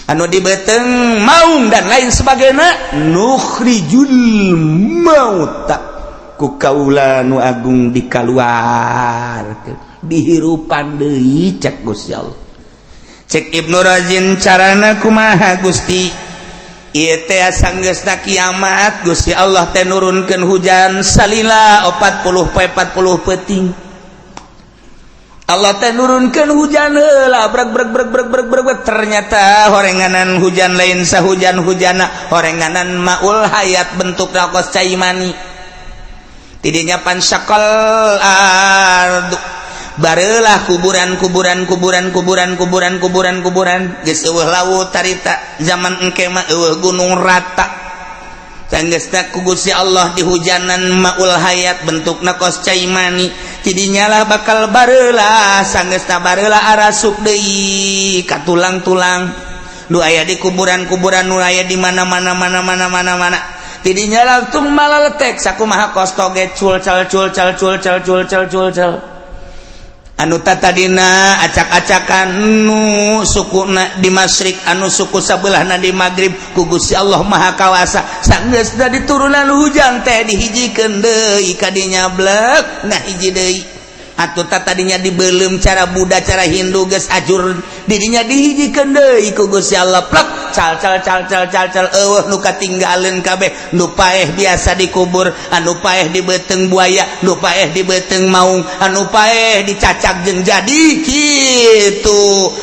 anu di beuteung maung, dan lain sebagainya. Nukhrijul mauta, ku kaula nu agung dikaluarkeun, dihirupan deui, cek Gusti Allah. Cek Ibnu Razin, carana kumaha, Gusti? Ieu teh sanggeusna kiamat, Gusti Allah teh nurunkeun hujan salila 40 poe 40 peuting. Allah teh nurunkeun hujan heula, brek brek brek brek brek brek. Ternyata horenganan hujan lain sahujan hujana, horenganan maul hayat, bentuk kos cai mani. Tidinya fansyaqqal ardu, barelah kuburan, kuburan, kuburan, kuburan, kuburan, kuburan, kuburan. Geus eueuh laut tarita, zaman engke mah eueuh gunung, rata. Sanggeusna ku Gusti Allah di hujanan maul hayat, bentukna kos cai mani. Tidinyalah bakal barelah. Sanggeusna barelah, arasup deui ka tulang-tulang nu aya di kuburan-kuburan, nu aya di mana-mana mana mana mana mana. Tidinya langsung malaletek sakumaha kos toge, cul cal cul cal cul cal cul cal cul cal. Anu tadina acak-acakan, nu sukuna di masyrik, anu suku sabelahna di maghrib, ku Gusti Allah Maha Kawasa sanggeus diturunan hujan teh dihijikeun deui kadinya, blek. Nah, hiji deui atuh. Tadinya dibelum cara Buddha, cara Hindu, geus ajur. Didinya dihijikeun deui ku Gusti Allah, plek, cal cal cal cal cal cal, eueuh nu katinggaleun kabeh. Nu paeh biasa dikubur, anu paeh di beuteung buaya, nu paeh di beuteung maung, anu paeh dicacak jeung jadi kitu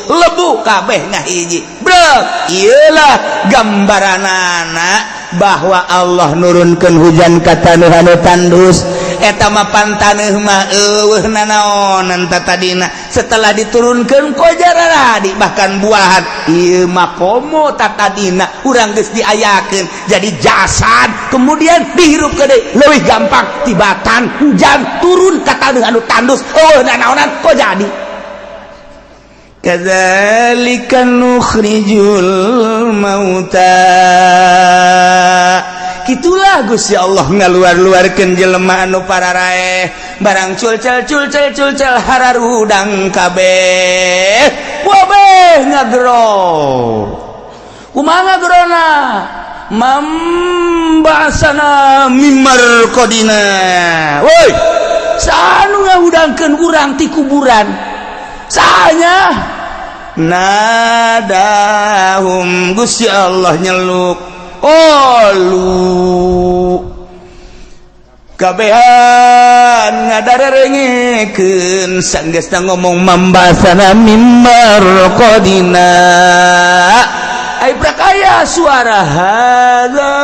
lebu kabeh ngahiji, brek. Iyalah gambaranana bahwa Allah nurunkeun hujan ka taneuh anu tandus. Eta mah pan taneuh mah eueuh nanaonan tadina, setelah diturunkeun kojaradi, bahkan buahan. Ieu mah komo tatadina urang geus diayakeun jadi jasad, kemudian dihirup ke deui, leuwih gampang tibatan hujan turun ka taneuh anu tandus, eueuh nanaonan, kok jadi. Kadzalika nukhrijul mauta. Gitulah Gusti Allah ngaluar-luarkeun jelema anu pararaeh. Barang culcel culcel culcel, hararudang kabeh, wabeh ngagero. Kumaha ngagerona? Man ba'asana mim marqadina, woi, saha nu ngahudangkeun urang ti kuburan? Sahanya? Nadahum, Gusti Allah nyeluk. Qalu, Kabehan ngadarerengekeun sanggeusna ngomong man ba'atsana mim marqadina. Ai prak aya suara hadza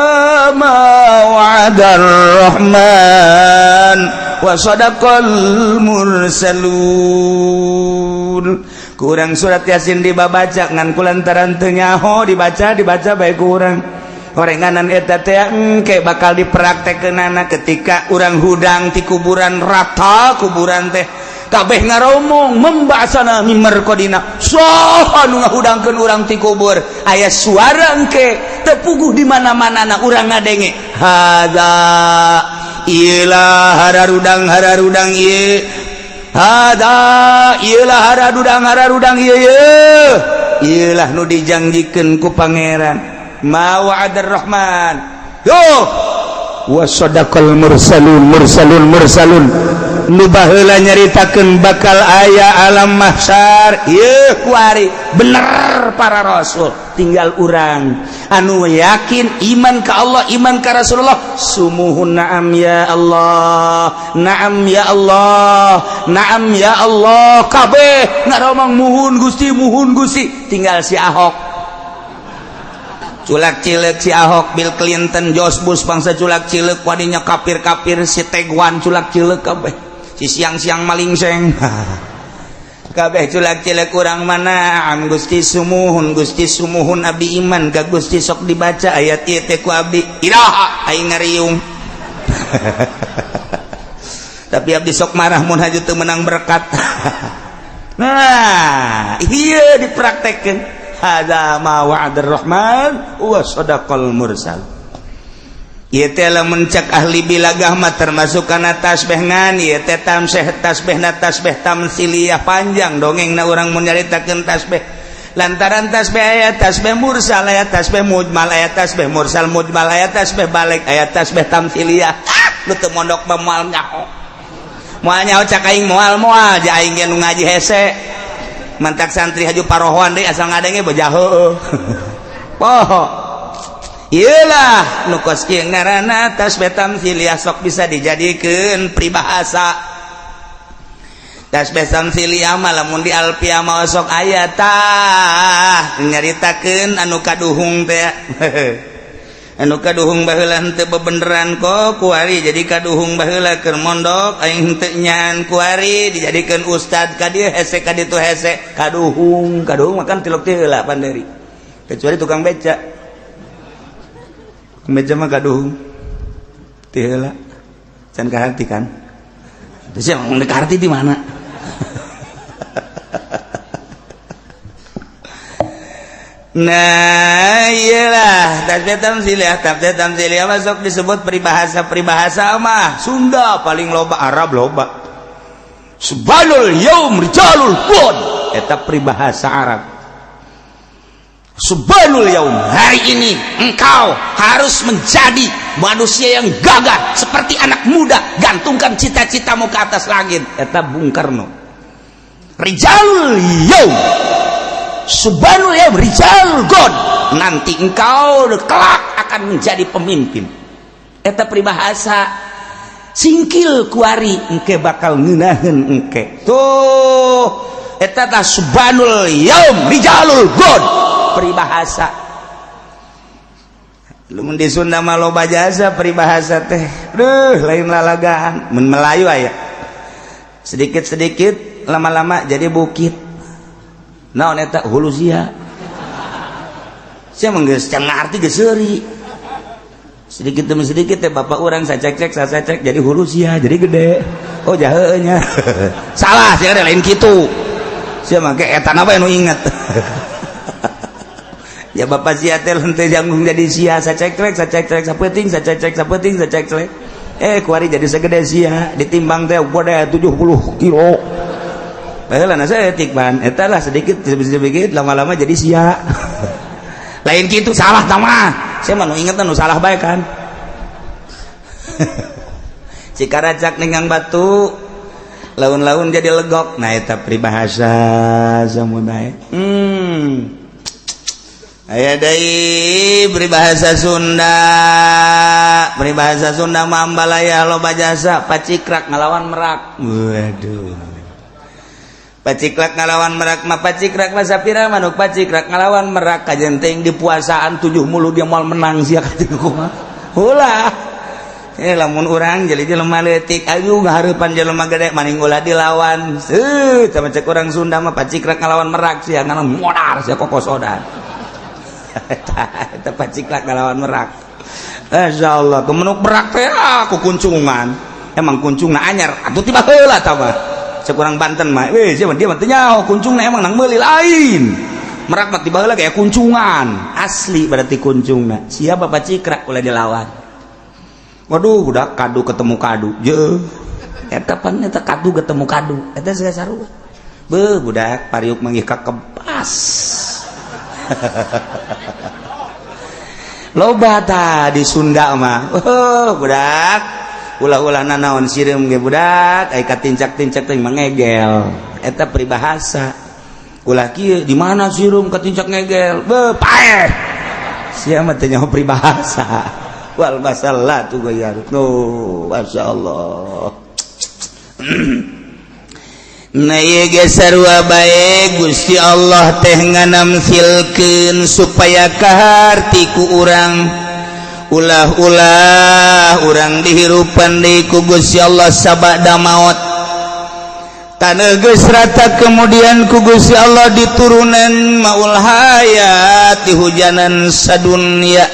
ma wa'adar rahman wa sadaqal mursalun. Kurang surat Yasin dibabaca ngan kulantaran teu nyaho dibaca dibaca bae kurang horenganan eta teh engke bakal dipraktekkeunana ketika urang hudang ti kuburan, rata kuburan teh kabeh ngaromong man ba'atsana mim marqadina, saha nu ngahudangkeun urang ti kubur. Aya suara engke teu puguh di mana-mana na urang ngadenge hadza ilah hararudang hararudang ieu, hadza ilah hararudang hararudang ieu, ieu ilah nu dijanjikeun ku Pangeran, ma wa'adar rahman yo wa sadaqal mursalun mursalun mursalun. Nu baheula nyaritakeun bakal aya alam mahsyar ieu kuari bener para rasul, tinggal urang anu yakin iman ka Allah, iman ka Rasulullah. Sumuhun, na'am ya Allah, na'am ya Allah, na'am ya Allah. Kabeh ngaromong muhun Gusti, muhun Gusti. Tinggal si Ahok culak cilek, si Ahok, Bill Clinton, George Bush bangsa culak cilek wadinya kafir-kafir, si Teguan culak cilek kabeh, si siang-siang maling seng kabeh culak cilek. Kurang mana am Gusti, sumuhun Gusti, sumuhun, abdi iman ka Gusti. Sok dibaca ayat ieu teh ku abdi, iraha aing ngariung. Tapi abdi sok marah mun haju teu menang berkat. Nah, iya dipraktekkeun hadza ma wa'adar rahman wa sadaqal mursal. Ieu teh lamun cek ahli bilagah mah termasuk kana tasbih, ngan ieu teh tamseh tasbihna tasbih tamsiliyah. Panjang dongengna urang mun nyaritakeun tasbih, lantaran tasbih aya tasbih mursal, aya tasbih mujmal, aya tasbih mursal mujmal, aya tasbih balik, aya tasbih tamsiliyah. Ah, nu teu mondok mah moal nyaho, moal nyaho. Cak aing moal moal ja aing ge nu ngaji hese mantak santri haju parohoan deui, asal ngadenge bejah heueuh poho. Iyalah nu kos kieu ngaranna tasbih tamsiliyah, sok bisa dijadikeun peribahasa. Tasbih tamsiliyah mah lamun di alfiah mah sok aya tah nyaritakeun anu kaduhung teh, anu kaduhung baheula henteu bebeneran kok kuari jadi kaduhung. Baheula keur mondok aing henteu nyan, kuari dijadikeun ustad, ka dieu hese, ka ditu hese, kaduhung. Kaduhung makan tilok teh heula panderi, kecuali tukang beca. Beca mah kaduhung ti heula can kaharti kan. Terus yang ngomong kaharti di mana? Nah, iyalah tasbih tamsiliyah. Tasbih tamsiliyah masuk disebut peribahasa. Peribahasa mah Sunda paling loba, Arab loba. Syubbanul yaum rijalul ghad, eta peribahasa Arab. Syubbanul yaum, hari ini engkau harus menjadi manusia yang gagah seperti anak muda, gantungkan cita-citamu ke atas langit, eta Bung Karno. Rijalul yaum, syubbanul yaum rijal ghad, nanti engkau kelak akan menjadi pemimpin, eta peribahasa. Singkil kuari engke bakal ngeunaheun engke tuh, eta tah syubbanul yaum rijalul ghad, peribahasa. Lamun di Sunda mah loba jasa peribahasa teh, duh, lain lalagaan. Mun Melayu aya sedikit-sedikit lama-lama jadi bukit. Naon eta? Hulu sia. Sia mah geus can ngarti, geus seuri. Sedikit demi sedikit teh bapak urang sacek-cek sacek jadi hulu sia, jadi gede. Oh, jaheuna nya. Salah sia, lain kitu. Sia mah ke eta na bae nu inget. Ya bapak sia teh henteu janggung jadi sia, sacek-cek sacek-cek sapeuting sacek-cek sapeuting sacek-cek. Eh, kuari jadi segede sia, ditimbang teh gede 70 kilo. Baheula na saeutik ban, eta lah sedikit sedikit lama-lama jadi sia. Lain kitu, salah tah mah. Saya mah nu inget nu salah bae kan. Cikaracak ninggang batu, laun-laun jadi legok. Nah, eta peribahasa samun bae. Aya deui peribahasa Sunda. Peribahasa Sunda mah ambalaya loba jasa, pacikrak ngalawan merak. Waduh, paciklak ngalawan merak mah, pacikrak mah sapira manuk pacikrak ngalawan merak, kajen teuing di puasaan tujuh mulu dia moal menang sia katuh kumaha. Ulah. Eh, lamun urang jadi jelema leutik ayu ngahareupan jelema gede maning ulah dilawan. Heuh, sama cek urang Sunda mah pacikrak ngalawan merak sia ngalawan modar sia kokosodan. Eta paciklak ngalawan merak. Masya Allah, kemenuk merak teh aku kuncungan. Emang kuncungna anyar atuh tiba heula tah mah. Cek urang Banten mah, weh sia dia mah teu nyaho kuncungna emang nang meuli lain. Merak mah tiba heula kayak kuncungan. Asli berarti kuncungna. Siapa pacikrak ulah dilawan. Waduh, udah kadu ketemu kadu. Je. Eta pan eta kadu ketemu kadu. Eta segala sarua. Beuh, budak pariuk manggih ka kebas. Loba ta di Sunda mah. Oh, budak. Ulah-ulah nanaon sireum ge budak, ai katincak-tincak teh mangegel. Eta peribahasa. Ulah kieu di mana sireum katincak ngegel? Beuh, paeh. Sia mah teu nyaho peribahasa. Wal masalah tuh gayar. No, masyaallah. Nah, ieu ge sarua bae Gusti Allah teh nganamsilkeun supaya kaharti ku urang, ulah-ulah urang dihirupan deui ku Gusti Allah sabada maot. Taneuh geus rata kemudian ku Gusti Allah diturunan maul hayat, dihujanan sadunya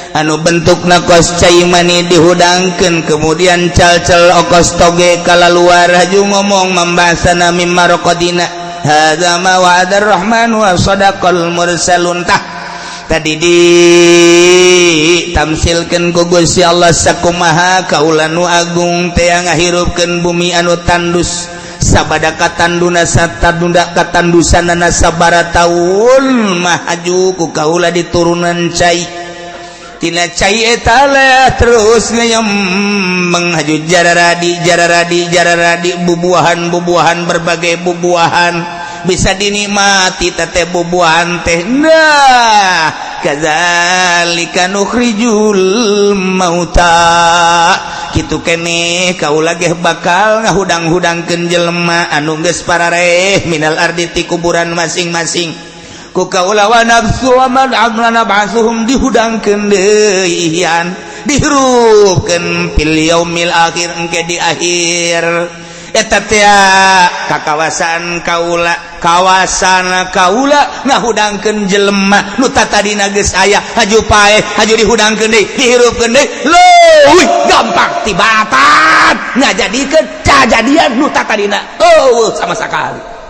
anu bentuk kos cai mani, dihudangkeun kemudian cal-cal okos toge kalaluar haju ngomong membasana mimma raqadina hadza ma wa'adar rahman wa sadaqal mursalun. Tah, tadi di tamsilkeun ku Gusti Allah sakumaha kaula nu agung teh ngahirupkeun bumi anu tandus sabada katanduna satadunda katandusanana sabara taun mah haju ku kaula diturunan cai. Tina cai eta terus ngeyem menghaju jararadi jararadi jararadi bubuahan bubuahan berbagai bubuahan bisa dinikmati teh bubuahan teh. Nah, kadzalika nukhrijul mauta, kitu keneh kaula ge bakal ngahudang-hudangkeun jelema anu geus parareh minal ardi ti kuburan masing-masing ku kaula wa nafsu wa man amlana ba'suhum, dihudangkeun deui ian dihirupkeun fil yaumil akhir, engke di akhir. Eta teh ka kawasan kaula, kawasan kaula ngahudangkeun jelema nu tatadina geus aya haju paeh, haju dihudangkeun deui, dihirupkeun deui, leuwih gampang tibatan ngajadikeun kajadian nu tatadina eueuh sama sakali.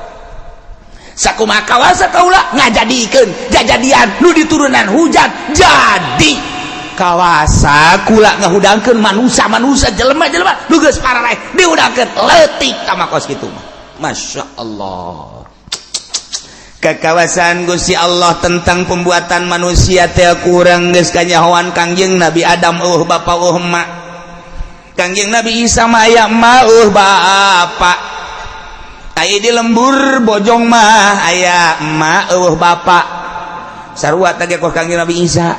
Sakumaha kawasa kaula ngajadikeun jajadian nu diturunan hujan jadi kawasa kula ngahudangkeun manusia-manusia, jelema-jelema nu geus pararaeh dihudangkeun leutik tama kos kitu mah. Masya Allah, kekawasan Gusti Allah tentang pembuatan manusia teh kurang geus kanyahoan. Kangjeng Nabi Adam eueuh bapa eueuh emak, Kangjeng Nabi Isa mah aya emak eueuh bapa. Aya di lembur Bojong mah aya emak eueuh bapa sarua teh kos Kangjeng Nabi Isa.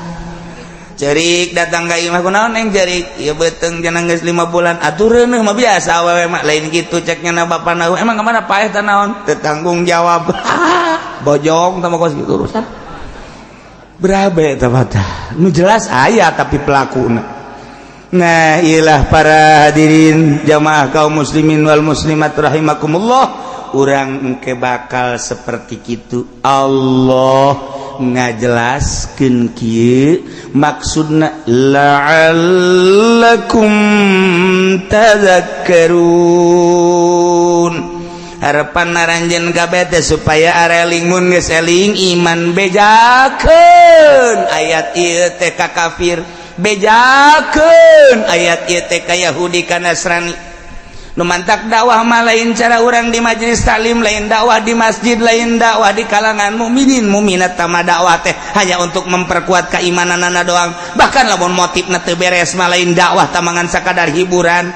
Cerik datang ka imah, "Kunaon, Neng, cerik?" "Ieu beuteung cenah geus 5 bulan." "Atuh reuneuh mah biasa awewe mah." "Lain kitu," cek nya bapana. "Emang kemana paeh teh naon?" "Teu tanggung jawab." Bojong tah kos kitu urusan berabe tah mah. Nu jelas aya tapi pelakuna. Nah, ilah para hadirin jamaah kaum muslimin wal muslimat rahimakumullah, urang engke bakal seperti kitu. Allah ngajelaskeun kieu maksudna la'allakum tadhakkarun, harapan naranjeun kabeh teh supaya areling. Mun geus eling iman, bejakeun ayat ieu teh ka kafir, bejakeun ayat ieu teh ka Yahudi, ka Nasrani. Nu mantak dakwah mah lain cara urang di majelis taklim, lain dakwah di masjid, lain dakwah di kalangan mukminin mukminat. Tama dakwah teh hanya untuk memperkuat keimananana doang. Bahkan lamun motifna teu beres mah lain dakwah, tamangan sakadar hiburan.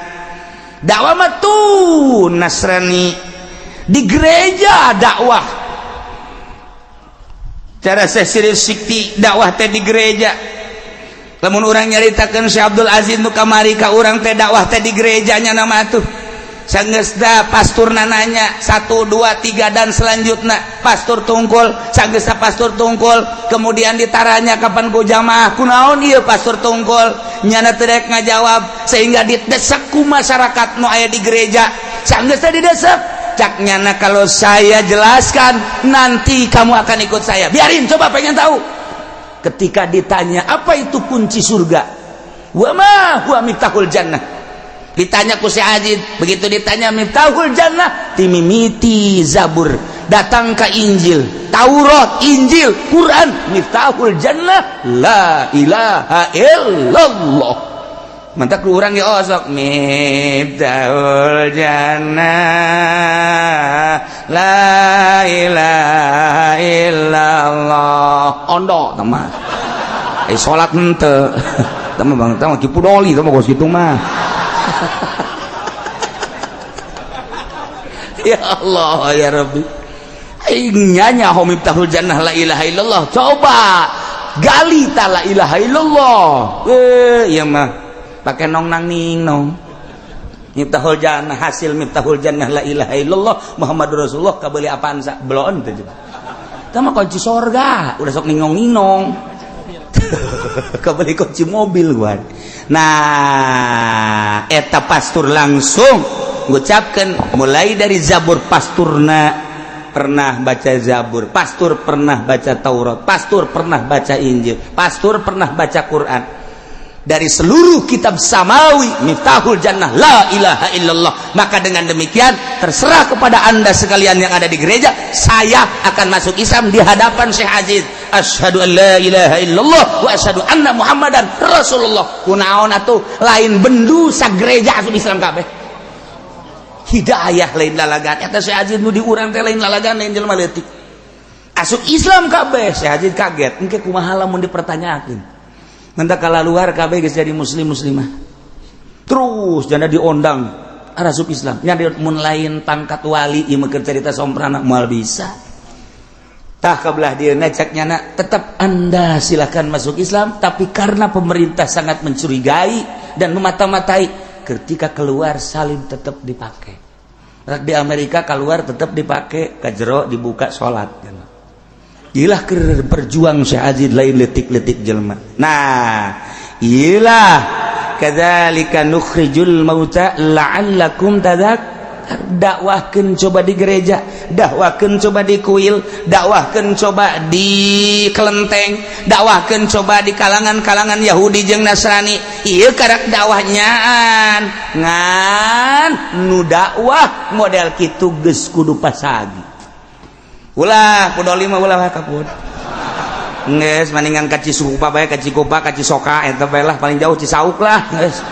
Dakwah mah tuh Nasrani di gereja dakwah. Cara Syekh Sikti dakwah teh di gereja. Lamun urang nyaritakeun Syekh Abdul Aziz nu kamari ka urang teh dakwah teh di gerejanya nama tuh. Sanggeus da pasturna nanya 1 2 3 dan selanjutnya pastur tungkul, sanggeus da pastur tungkul, kemudian ditaranya kapan ku jamaah, kunaon ieu pastur tungkul, nyana teu rek ngajawab sehingga didesak ku masyarakat nu aya di gereja. Sanggeus da didesak, cak nyana kalau saya jelaskan nanti kamu akan ikut saya. Biarin, coba pengen tahu. Ketika ditanya apa itu kunci surga, wa ma huwa miftahul jannah, ditanya ku si Aziz, begitu ditanya miftahul jannah, timimiti Zabur, datang ke Injil, Taurat, Injil, Quran, miftahul jannah la ilaha illallah. Mantak urang ya osok miftahul jannah la ilaha illallah. Ondo teman, eh salat henteu teman bang, teman kipu doli teman gos gitu mah. Ya Allah ya Rabbi, aing nya miftahul jannah la ilaha illallah, coba gali ta la ilaha illallah. Ieu mah pake nong nang ning nong miftahul jannah, hasil miftahul jannah la ilaha illallah Muhammadur Rasulullah, kabeuli apaan sa belon teh coba. Tah mah kunci sorga udah sok ningong ninong kabeli kunci mobil gua. Nah eta pastur langsung ngucapkan mulai dari Zabur, pasturna pernah baca Zabur, pastur pernah baca Taurat, pastur pernah baca Injil, pastur pernah baca Quran. Dari seluruh kitab samawi miftahul jannah la ilaha illallah. Maka dengan demikian terserah kepada anda sekalian yang ada di gereja, saya akan masuk Islam di hadapan Syekh Aziz. Asyhadu an la ilaha illallah wa asyhadu anna Muhammadan Rasulullah. Kunaon atuh lain bendu sa gereja asup Islam kabeh. Hidayah lain lalagan eta Syekh Aziz nu di urang teh lain lalagan, lain jelema leutik. Asup Islam kabeh. Syekh Aziz kaget, engke kumaha lamun dipertanyakeun. Nanti kalau luar kabeh geus jadi muslim muslimah. Terus janda diondang arasup Islam. Nya mun lain pangkat wali ieu mah keur carita somprana moal bisa. Tah kabelah dia cek nyana tetap Anda silakan masuk Islam, tapi karena pemerintah sangat mencurigai dan memata-matai, ketika keluar salim tetap dipakai. Rek di Amerika keluar tetap dipakai, ka jero dibuka salat. Ilah keur berjuang Syekh Aziz lain letik-letik jelema. Nah, ilah kadzalika nukhrijul mauta la'allakum tadzak. Dakwahkeun coba di gereja, dakwahkeun coba di kuil, dakwahkeun coba di kelenteng, dakwahkeun coba di kalangan-kalangan Yahudi jeung Nasrani. Ieu karak dakwahnyaaan. Ngan nu dakwah model kitu geus kudu pasagi. Ulah kudoli mah ulah kapun. Geus maningan ka Cisupa bae, ka Cikopa, ka Cisoka eta bae lah, paling jauh Cisauk lah geus.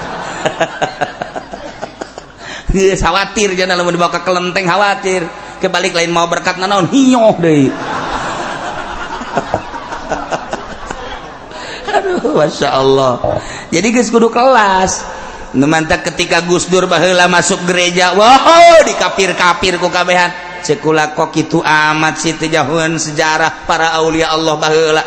Geus khawatir jangan lamun dibawa ke kelenteng khawatir. Kebalik lain mau berkat nanaon hinyoh deui. Aduh, Masya Allah. Jadi geus kudu kelas. Nu mantak ketika Gus Dur baheula masuk gereja, wow dikapir-kapir ku kabehan. Cekula kok kitu amat sih teu jauhan sejarah para aulia Allah baheula.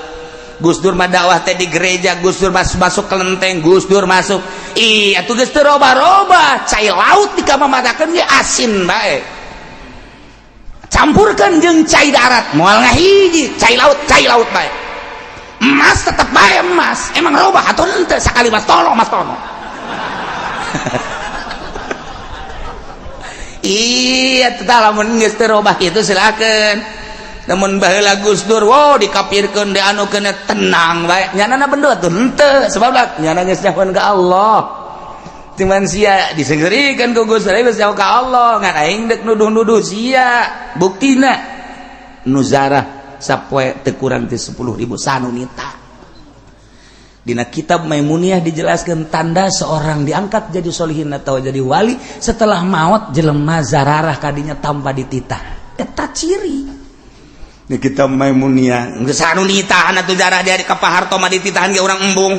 Gus Dur mah dakwah teh di gereja, Gus Dur masuk kelenteng, Gus Dur masuk. Ih, atuh geus teu roba-roba, cai laut dikamamatakeun ge asin bae. Campurkeun jeung cai darat, moal ngahiji, cai laut bae. Emas tetep bae emas, emang robah atuh henteu sakali Mas Tono, Mas Tono. Iya, tetap lamun geus teu robah kitu silakeun. Namun baheula Gus Dur, wow dikapirkeun dianukeun tenang bae. Nyanana bendo atuh henteu, sebab lah nyana geus nyahoan ka Allah. Cuman sia disenggerikeun ku Gus Dur geus nyaho ka Allah, ngan aing deuk nuduh-nuduh sia. Buktina nu zarah sapoe teu kurang ti 10.000 sanunita. Dina kitab Maimuniyah dijelaskan tanda seorang diangkat jadi solihin atau jadi wali setelah maut jelema zararah kadinya tanpa dititah. Eta ciri. Di kitab Maimuniyah geus anu nitahan atuh jarah dia ka Pak Harto mah dititahan ge urang embung.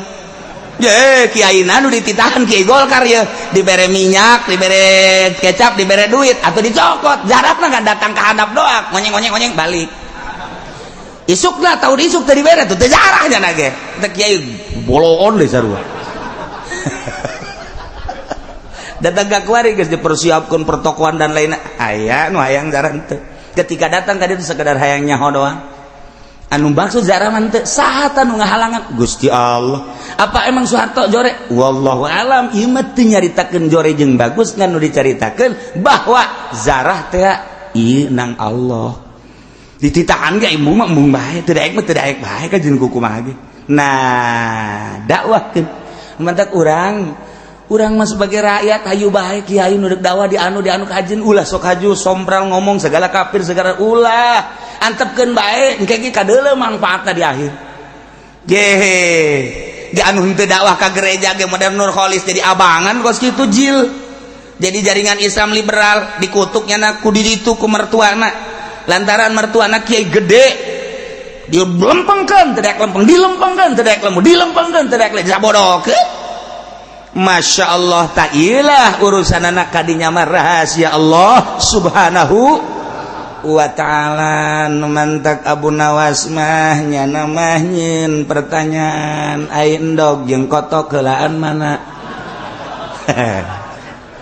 Ye, kiai nu dititahan kiai Golkar ye, dibere minyak, dibere kecap, dibere duit atau dicokot, jarahna nggak datang ke hadap doang, ngonyeng-ngonyeng ngonyeng balik. Isukna tahun isuk tadi bere tuh teu jarahnya nage. Teh kiai boloon deh sarua. Datang ka kuari geus dipersiapkeun pertokoan dan lainnya. Aya nu hayang jarah teu. Ketika datang ka ditu sekedar hayang nyaho doang. Anu maksud jarah mah teu saha nu ngahalangan? Gusti Allah. Apa emang Soeharto jore? Wallahu alam, ieu mah teu nyaritakeun jore jeung bagus ngan nu dicaritakeun bahwa zarah teh ieu nang Allah. Dititahan ge embung mah embung bae, teu daek mah teu daek bae ka jeung kumaha ge. Nah, dakwahkeun. Mantak urang mah sebagai rakyat hayu bae kiai nu deuk dakwah di anu kajen ulah sok haju sompral ngomong segala kafir segala ulah. Antepkeun bae engke ge kadeuleu mangfaatna di akhir. Gehe. Di anu henteu dakwah ka gereja ge modern Nur Kholis jadi abangan kos kitu jil. Jadi jaringan Islam liberal dikutuknya na ku ditu ku mertuana. Lantaran mertuana kiai gede dilempengkeun teu daek lempeng, dilempengkeun teu daek lempeng, dilempengkeun teu daek lempeng, sabodokeun. Masya Allah, tak ilah urusan anak kadinya mah rahasia Allah Subhanahu wa ta'ala. Nu mantak Abu Nawas mah nyana mah nyeun pertanyaan ai endog jeung kotok heulaan mana.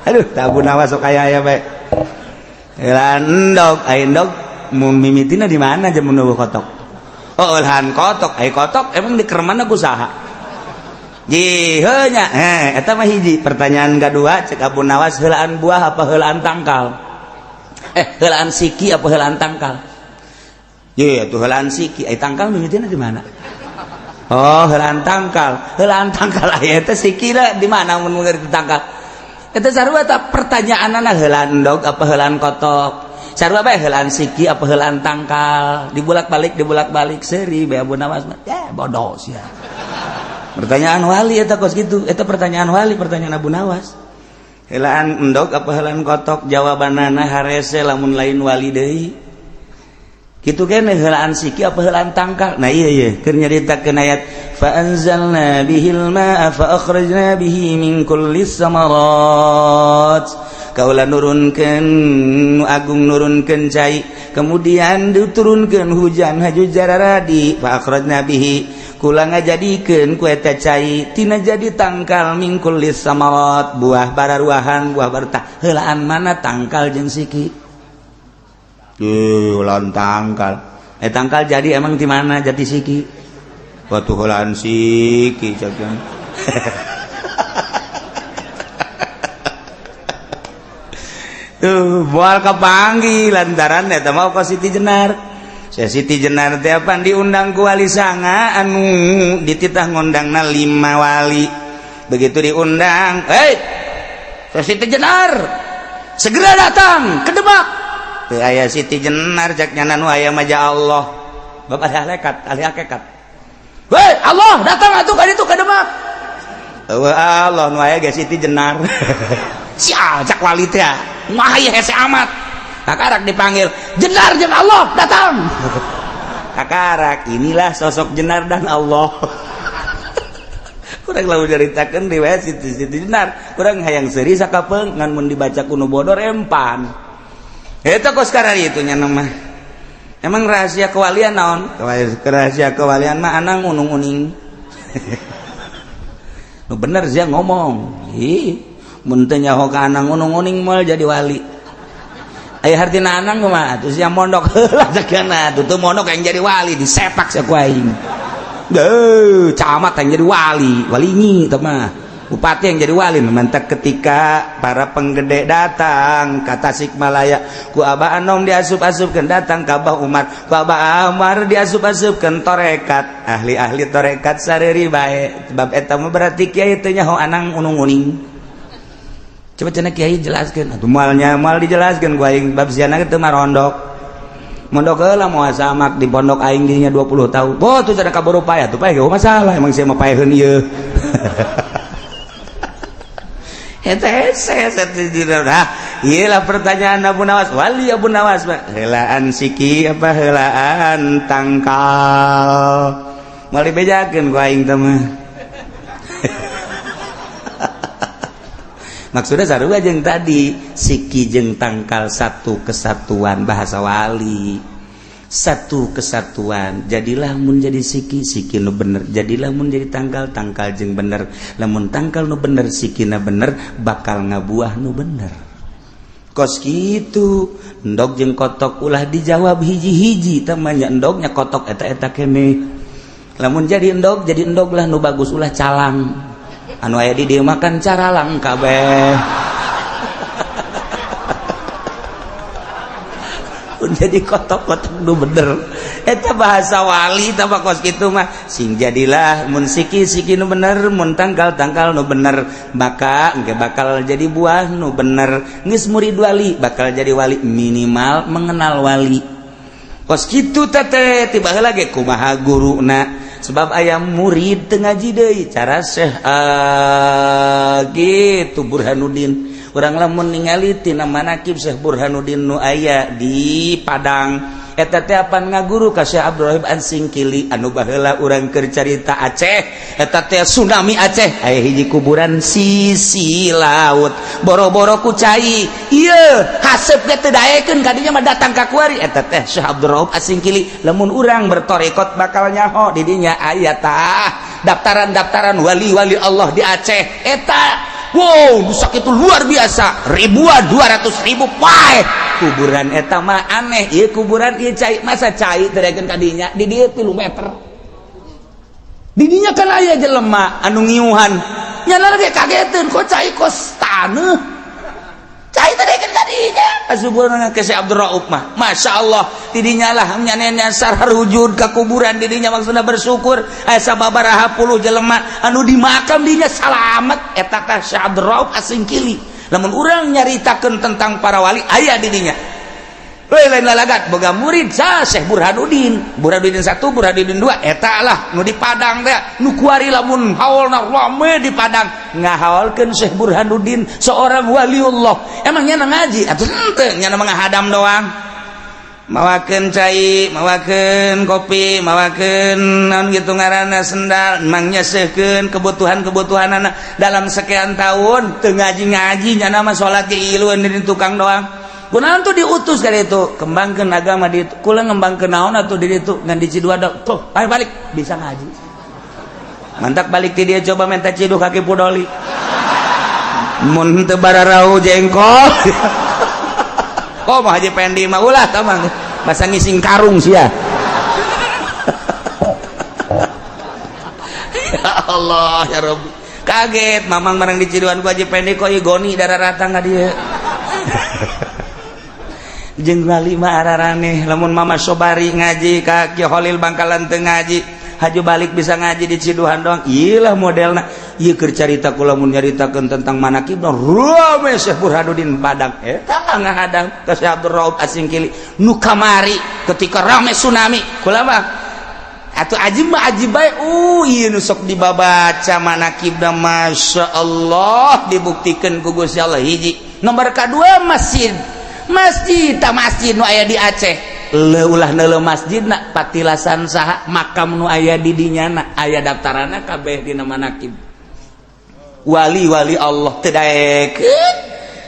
Aduh, tak Abu Nawas sok aya aya bae. Heulaan endog, ai endog mun mimitina di mana jeung mun kotok? Oh, heulaan kotok, ai kotok emang di kermana ku saha? Jiheunya, eta mah hiji. Pertanyaan kedua cek Abu Nawas, heulaan buah apa heulaan tangkal? Heulaan siki apa heulaan tangkal? Ye, atuh heulaan siki, ai tangkal mimitina di mana? Oh, heulaan tangkal. Heulaan tangkal aya eta sikina di mana mun ngerti tangkal? Eta sarua ta pertanyaanana heulaan endog apa heulaan kotok? Sarua bae heulaan siki apa heulaan tangkal? Dibulak-balik seuri bae Abu Nawas mah. Ya bodoh sia. Pertanyaan wali eta kos kitu. Eta pertanyaan wali, pertanyaan Abu Nawas. Heulaan endog apa heulaan kotok? Jawabanana harese lamun lain wali deui. Kitu kene heulaan siki apa heulaan tangkal? Nah iya iya, keur nyaritakeun ayat fa anzalna bihil ma'a fa akhrajna bihi min kulli samarat. Kaula nurunkeun nu agung nurunkeun cai, kemudian diturunkeun hujan haju jararadi fa akhrajna bihi kula ngajadikeun ku eta cai tina jadi tangkal min kulli samarat buah bararuahan buah bartah. Heulaan mana tangkal jeung siki? Heulaan tangkal. Tangkal jadi emang di mana jadi siki? Batu heulaan siki cak. Tuh, moal kapanggih lantaran eta mah ka Siti Jenar. Saya Siti Jenar teh apan diundang ku wali sanga anu dititah ngondangna 5 wali. Begitu diundang, "Hei, saya Siti Jenar, segera datang ke Demak." Teu aya Siti Jenar cak nyana nu aya mah ja Allah. Bapak ahli hakikat, ahli hakikat. "Hei, Allah datang atuh ka ditu ka Demak." Eueuh Allah nu aya ge Siti Jenar. Sia cak wali teh. Wah ieu hese amat. Kakarak dipanggil, "Jenar jeung Allah datang." Kakarak, inilah sosok Jenar dan Allah. Kurang lalu nyaritakeun riwayat Siti Siti Jenar. Kurang hayang seuri sakapeung ngan mun dibaca ku nu bodor empan. Eta kos kararitu nya mah. Emang rahasia kewalian naon? Rahasia kewalian mah anang unung-uning. Nu bener sia ngomong. Ih, mun teu nyaho ka anang unung-uning moal jadi wali. Aya hartina anang kumaha? Terus yang mondok heula cekana, tuh mondok yang jadi wali disepak sia ku aing. Deuh, camat yang jadi wali, walingi teh mah. Bupati yang jadi wali. Mantak ketika para penggede datang ka Tasikmalaya ku Abah Anom diasup-asupkeun, datang ka Abah Umar ku Abah Umar diasup-asupkeun torekat, ahli-ahli torekat sareri bae sebab eta mah berarti kiai teh nyaho anang unung-uning. Coba cenah kiai jelaskeun atuh moalnya moal dijelaskeun ku aing bab siana teu marondok. Mondok heula moal samak di pondok aing dirinya 20 tahun. Oh tuh cenah kaburu payah tuh payah masalah emang sia mah paeheun ieu. Eta hese nah, iyalah pertanyaan Abu Nawas, wali Abu Nawas mah heulaan siki apa heulaan tangkal? Moal dibejakeun ku aing teh mah. Maksudnya sarua jeung tadi siki jeung tangkal satu kesatuan bahasa wali. Satu kesatuan. Jadilah mun jadi siki, siki nu bener. Jadilah mun jadi tangkal, tangkal jeung bener. Lamun tangkal nu bener, sikina bener, bakal ngabuah nu bener. Kos kitu endog jeung kotok ulah dijawab hiji-hiji, tamanya endognya kotok eta-eta kene. Lamun jadi endog lah nu bagus, ulah calang. Anu aya di dieu makan caralang kabeh. Jadi kotok-kotok nu bener. Eta bahasa wali tambah kos kitu mah. Sing jadilah mun siki-siki nu bener, mun tangkal-tangkal nu bener, maka engke bakal jadi buah nu bener. Geus murid wali bakal jadi wali, minimal mengenal wali. Kos kitu teh tiba heula ge kumaha guruna, sebab aya murid teu ngaji deui cara Syekh gitu Burhanuddin. Urang lamun ningali tina manakib Syekh Burhanuddin nu aya di Padang eta teh apan ngaguru ka Syekh Abdurrahim An-Singkili anu baheula urang keur carita Aceh eta teh tsunami Aceh aya hiji kuburan sisi laut boro-boro ku cai ieu haseup ge teu daekeun kadinya mah datang ka kuari eta teh Syekh Abdurrahim As-Singkili. Lamun urang bertorekot bakal nyaho di dinya aya tah daftaran-daftaran wali-wali Allah di Aceh eta. Wow, rusak itu luar biasa, ribuan, 200.000 pae kuburan eta mah aneh. Ieu kuburan ieu cai, masa cai teu daekeun ka dinya di dieu 3 meter di dinya kan aya jelema anu ngiuhan nya lagi kageteun kok cai kos taneuh cai teu daekeun ka dinya asuburan ke Syekh Abdul Rauf mah Masya Allah tidinya lah nyanenya sararujud ka kuburan didinya maksudna bersyukur aya sababaraha puluh jelema anu di makam dinya salamet eta teh Syekh Abdul Rauf As-Singkili. Lamun urang nyaritakeun tentang para wali aya di dinya. Euy lain lalagat boga murid sa Syekh Burhanuddin, Burhanuddin 1, Burhanuddin 2 eta lah nu di Padang teh nu kuari lamun haolna rame di Padang ngahaolkeun Syekh Burhanuddin seorang waliullah. Emang nya ngaji atuh henteu nya mah ngahadam doang. Mawakeun cai, mawakeun kopi, mawakeun naon gitu ngaranna sendal, mang nyeseuhkeun kebutuhan-kebutuhanana dalam sekian tahun teu ngaji-ngaji nya mah salat ge ilueun di tukang doang. Kunaon tuh diutus kali itu kembangkeun agama di itu kula ngembangkeun naon atuh di ditu ngan di Ciduadok tuh ayo balik bisa ngaji mantak balik ti dia coba minta ciduh kaki pudoli mun teu bararau jengkol. Oh mah Haji Pendi mah ulah tah mah masa ngising karung sia. Ya Allah ya Rabbi kaget mamang marang di Ciduan ku Haji Pendi kok ieu goni darah ratang ka dieu. Jeung wali mah araraneh lamun Mama Sobari ngaji ka Ki Holil Bangkalan teu ngaji haju balik bisa ngaji di Ciduhan doang. Iyalah modelna ieu keur carita kula mun nyaritakeun tentang manakib rame Syekh Burhanuddin Padang eta ngahadam ka Syekh Abdul Rauf As-Singkili nu kamari ketika rame tsunami kula mah atuh ajib mah ajib bae ieu nu sok dibabaca manakibna Masya Allah dibuktikeun ku Gusti Allah. Hiji nomor kadua masjid masjid ta masjid nu aya di Aceh leulah neuleuh masjidna patilasan saha makam nu aya di dinyana aya daftaranna kabeh dina manakib wali-wali Allah teu daekeun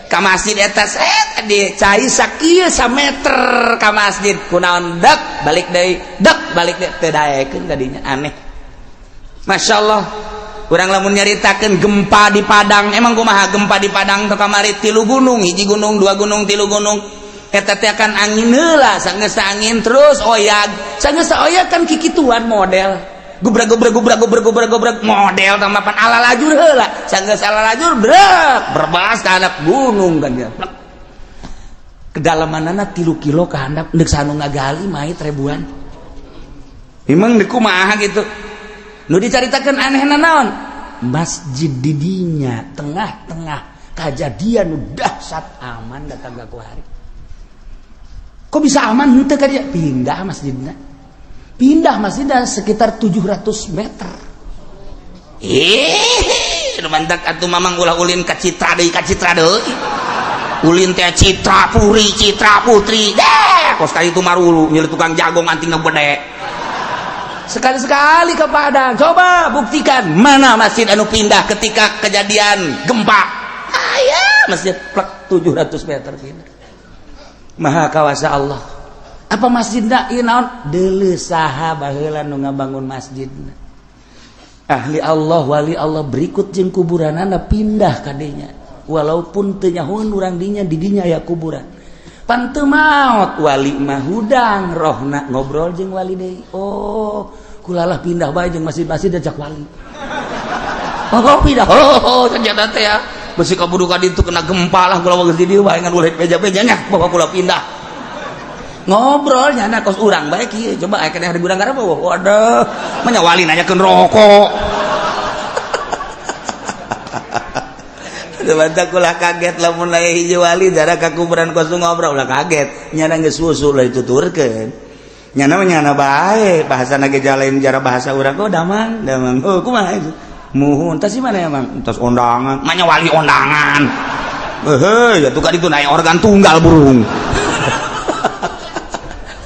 ka masjid eta set di cai sakieu sameter ka masjid kunaon dek balik deui dek balik deui teu daekeun ka dinya aneh. Masya Allah urang lamun nyaritakeun gempa di Padang emang kumaha gempa di Padang teh kamari 3 gunung hiji gunung 2 gunung 3 gunung eta teh kan angin heula sanggeus angin terus oyag sanggeus oyag kan kikituan model gubrak gubrak gubrak gubrak gubrak gubrak model tamapan ala lajur heula sanggeus ala lajur brek berbas ka handap gunung kan dia kedalamanana 3 kilo ka handap deuk sanu ngagali mait ribuan emang deuk kumaha gitu. Nu dicaritakeun anehna naon masjid didinya tengah-tengah kejadian nu dahsyat aman datang ka kuari kok bisa aman henteu ka dia pindah masjidna pindah masjidna sekitar 700 meter. Nu mantak atuh mamang ulah ulin ka Citra deui ka Citra deui ulin teh Citra Puri Citra Putri deh kos ka itu marulu nyeulit tukang jagong antingna gede. Sekali-sekali ke Padang coba buktikan mana masjid anu pindah ketika kejadian gempa aya masjid plek 700 meter pindah. Maha kawasa Allah. Apa masjidna ieu naon? Deuleu saha baheula nu ngabangun masjidna. Ahli Allah, wali Allah berikut jeung kuburanana pindah kadenya. Walaupun teu nyahoeun urang dinya, di dinya aya kuburan. Pan teu maot wali mah, hudang rohna ngobrol jeung wali deui. Oh, kulalah pindah bae jeung masjid-masjid ajak wali. Oh, pindah. Oh, ternyata teh ya. Besi kaburu ka ditu kena gempa lah, kula geus di dieu bae ngan ulah beja-bejanya bawa kula pindah. Ngobrol nyana kos urang bae kieu, coba aya keneh di gudang garap. Waduh, mah wali nanyakeun rokok. Mantap, kula kaget lamun aya hiji wali darah ka kuburan kos ngobrol, ulah kaget. Nyana geus susu lah dituturkeun. Nyana mah nyana bae, bahasana ge lain jara bahasa urang. Oh, damang, damang. Oh, kumaha itu? Muhun, tas di mana ya, Mang? Tas ondangan. Manya wali ondangan. Heuh, ya tuh ka ditu naik organ tunggal burung.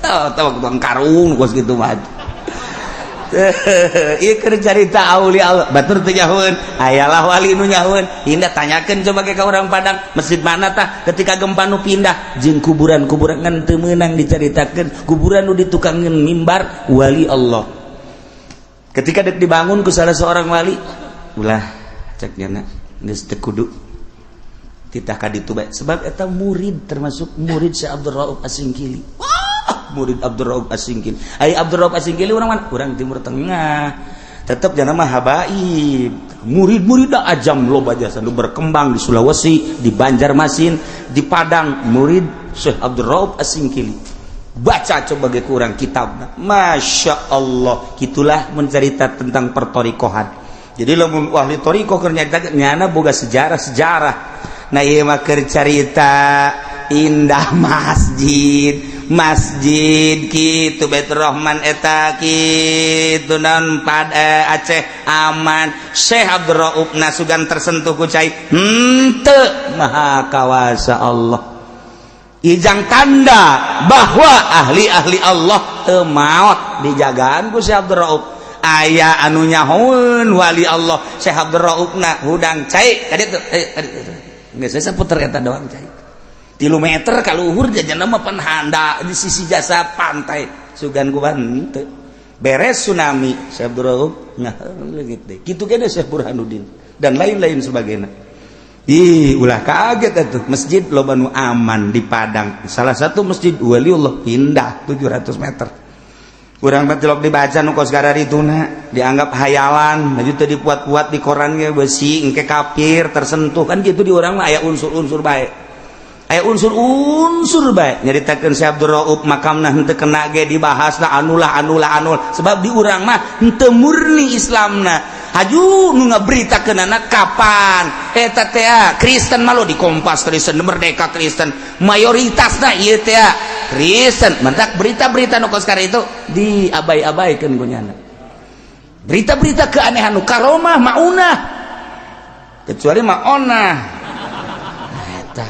Tahu tukang karung kos kitu mah. Ieu keur carita aulia Allah. Batur teu nyahoeun, ayalah wali nu nyahoeun. Indah tanyakeun coba ke ka urang Padang, masjid mana tah ketika gempa nu pindah jeung kuburan-kuburan ngan teu meunang dicaritakeun, kuburan nu ditukangeun mimbar wali Allah. Ketika dek dibangun ku salah seorang wali, ulah cek nyana geus teu kudu titah ka ditu bae, sebab eta murid, termasuk murid Syekh Abdul Rauf Asingkili. Wah, murid Abdul Rauf Asingkili. Ai Abdul Rauf Asingkili urang mana? Urang Timur Tengah. Tetep jangan mah habaib. Murid-murid dah ajam loba jasa nu berkembang di Sulawesi, di Banjarmasin, di Padang, murid Syekh Abdul Rauf Asingkili. Baca coba ge kurang kitab. Masya Allah, gitulah mencerita tentang pertorikohan. Jadi lamun ahli torikoh keur nyarita nyana boga sejarah-sejarah. Nah, ieu mah keur carita indah masjid, masjid kitu Baitur Rahman eta kitu naon pad Aceh aman. Syekh Abdul Rauf nasugan tersentuh ku cai henteu, maha kawasa Allah. Ijang tanda bahwa ahli-ahli Allah teu maot dijagaan ku Syekh Abdul Rauf. Aya anu nyahoeun wali Allah Syekh Abdul Rauf na hudang cai ka ditu, ka ditu. Geus saputer eta doang cai. 3 meter ka luhur jajan mah pan handa di sisi jasa pantai sugan ku henteu. Beres tsunami Syekh Abdul Rauf nah leungit deui. Kitu kene Syekh Burhanuddin dan lain-lain sebagainya. Ih, ulah kaget atuh. Masjid loba nu aman di Padang. Salah satu masjid waliullah pindah 700 meter. Urang mah tilok dibaca nu kos karatuna dianggap hayalan, maju teu dipuat-puat di koran ge besi engke kafir tersentuh kan gitu. Di urang mah aya unsur-unsur bae. Aya unsur-unsur bae nyaritakeun Syekh Abdul Rauf makamna henteu kena ge dibahas lah anulah anulah anul, sebab di urang mah henteu murni Islamna. Haju nu ngaberitakeunana kapan eta teh Kristen mah lo di Kompas Kristen, Merdeka Kristen, mayoritasna ieu teh Kristen. Mentak berita-berita nu kos itu diabai-abaikeun ku nyana, berita-berita keanehan nu karomah maunah kecuali maonah eta.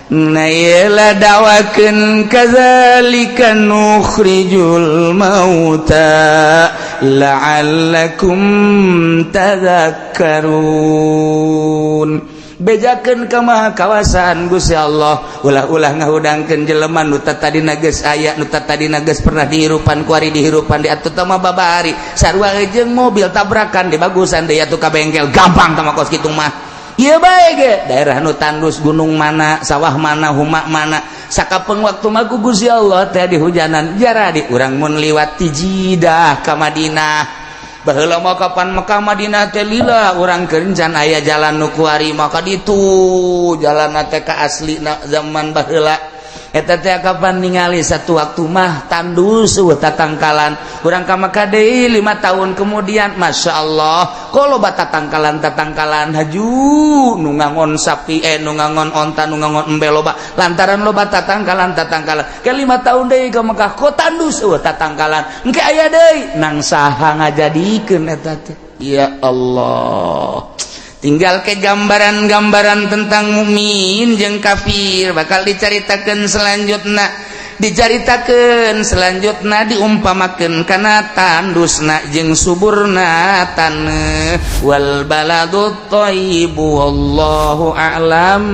Nah, iyalah dawakeun kadzalika nukhrijul mauta la'allakum tadhakkarun. Bejakeun ka maha kawasaan Gusti Allah, ulah-ulah ngahudangkeun jelema nu tadina geus aya, nu tadina geus pernah dihirupan kuari, dihirupan di atuh mah babari sarua jeung mobil tabrakan di bagusan deui atuh ka bengkel gampang tah mah kos kitu mah. Iya bae ge daerah nu tandus, gunung mana, sawah mana, huma mana, sakapeng waktu mah ku Gusti Allah teh di hujanan jara di urang mun liwat ti Jidah ka Madinah. Baheula mah kapan Mekah Madinah teh lila urang kencan aya jalan nu kuari maka ditu jalan teh ka asli na zaman baheula eta teh. Kapan ningali satu waktu mah tandus, eueuh tatangkalan. Urang ka Mekah deui 5 tahun kemudian, Masya Allah, kalau bata tatangkalan tatangkalan, haju nu ngangon sapi, nu ngangon onta, nu ngangon embe loba lantaran loba tatangkalan tatangkalan. Ke 5 tahun deui ka Mekah kok tandus, eueuh tatangkalan, engke aya deui. Nang saha ngajadikeun eta teh? Ya Allah, tinggal ke gambaran-gambaran tentang mukmin jeung kafir bakal dicaritakeun selanjutnya, dicaritakeun selanjutnya, diumpamakeun kana tandusna jeung suburna taneuh. Wal baladut thayyibu, wallahu a'lam.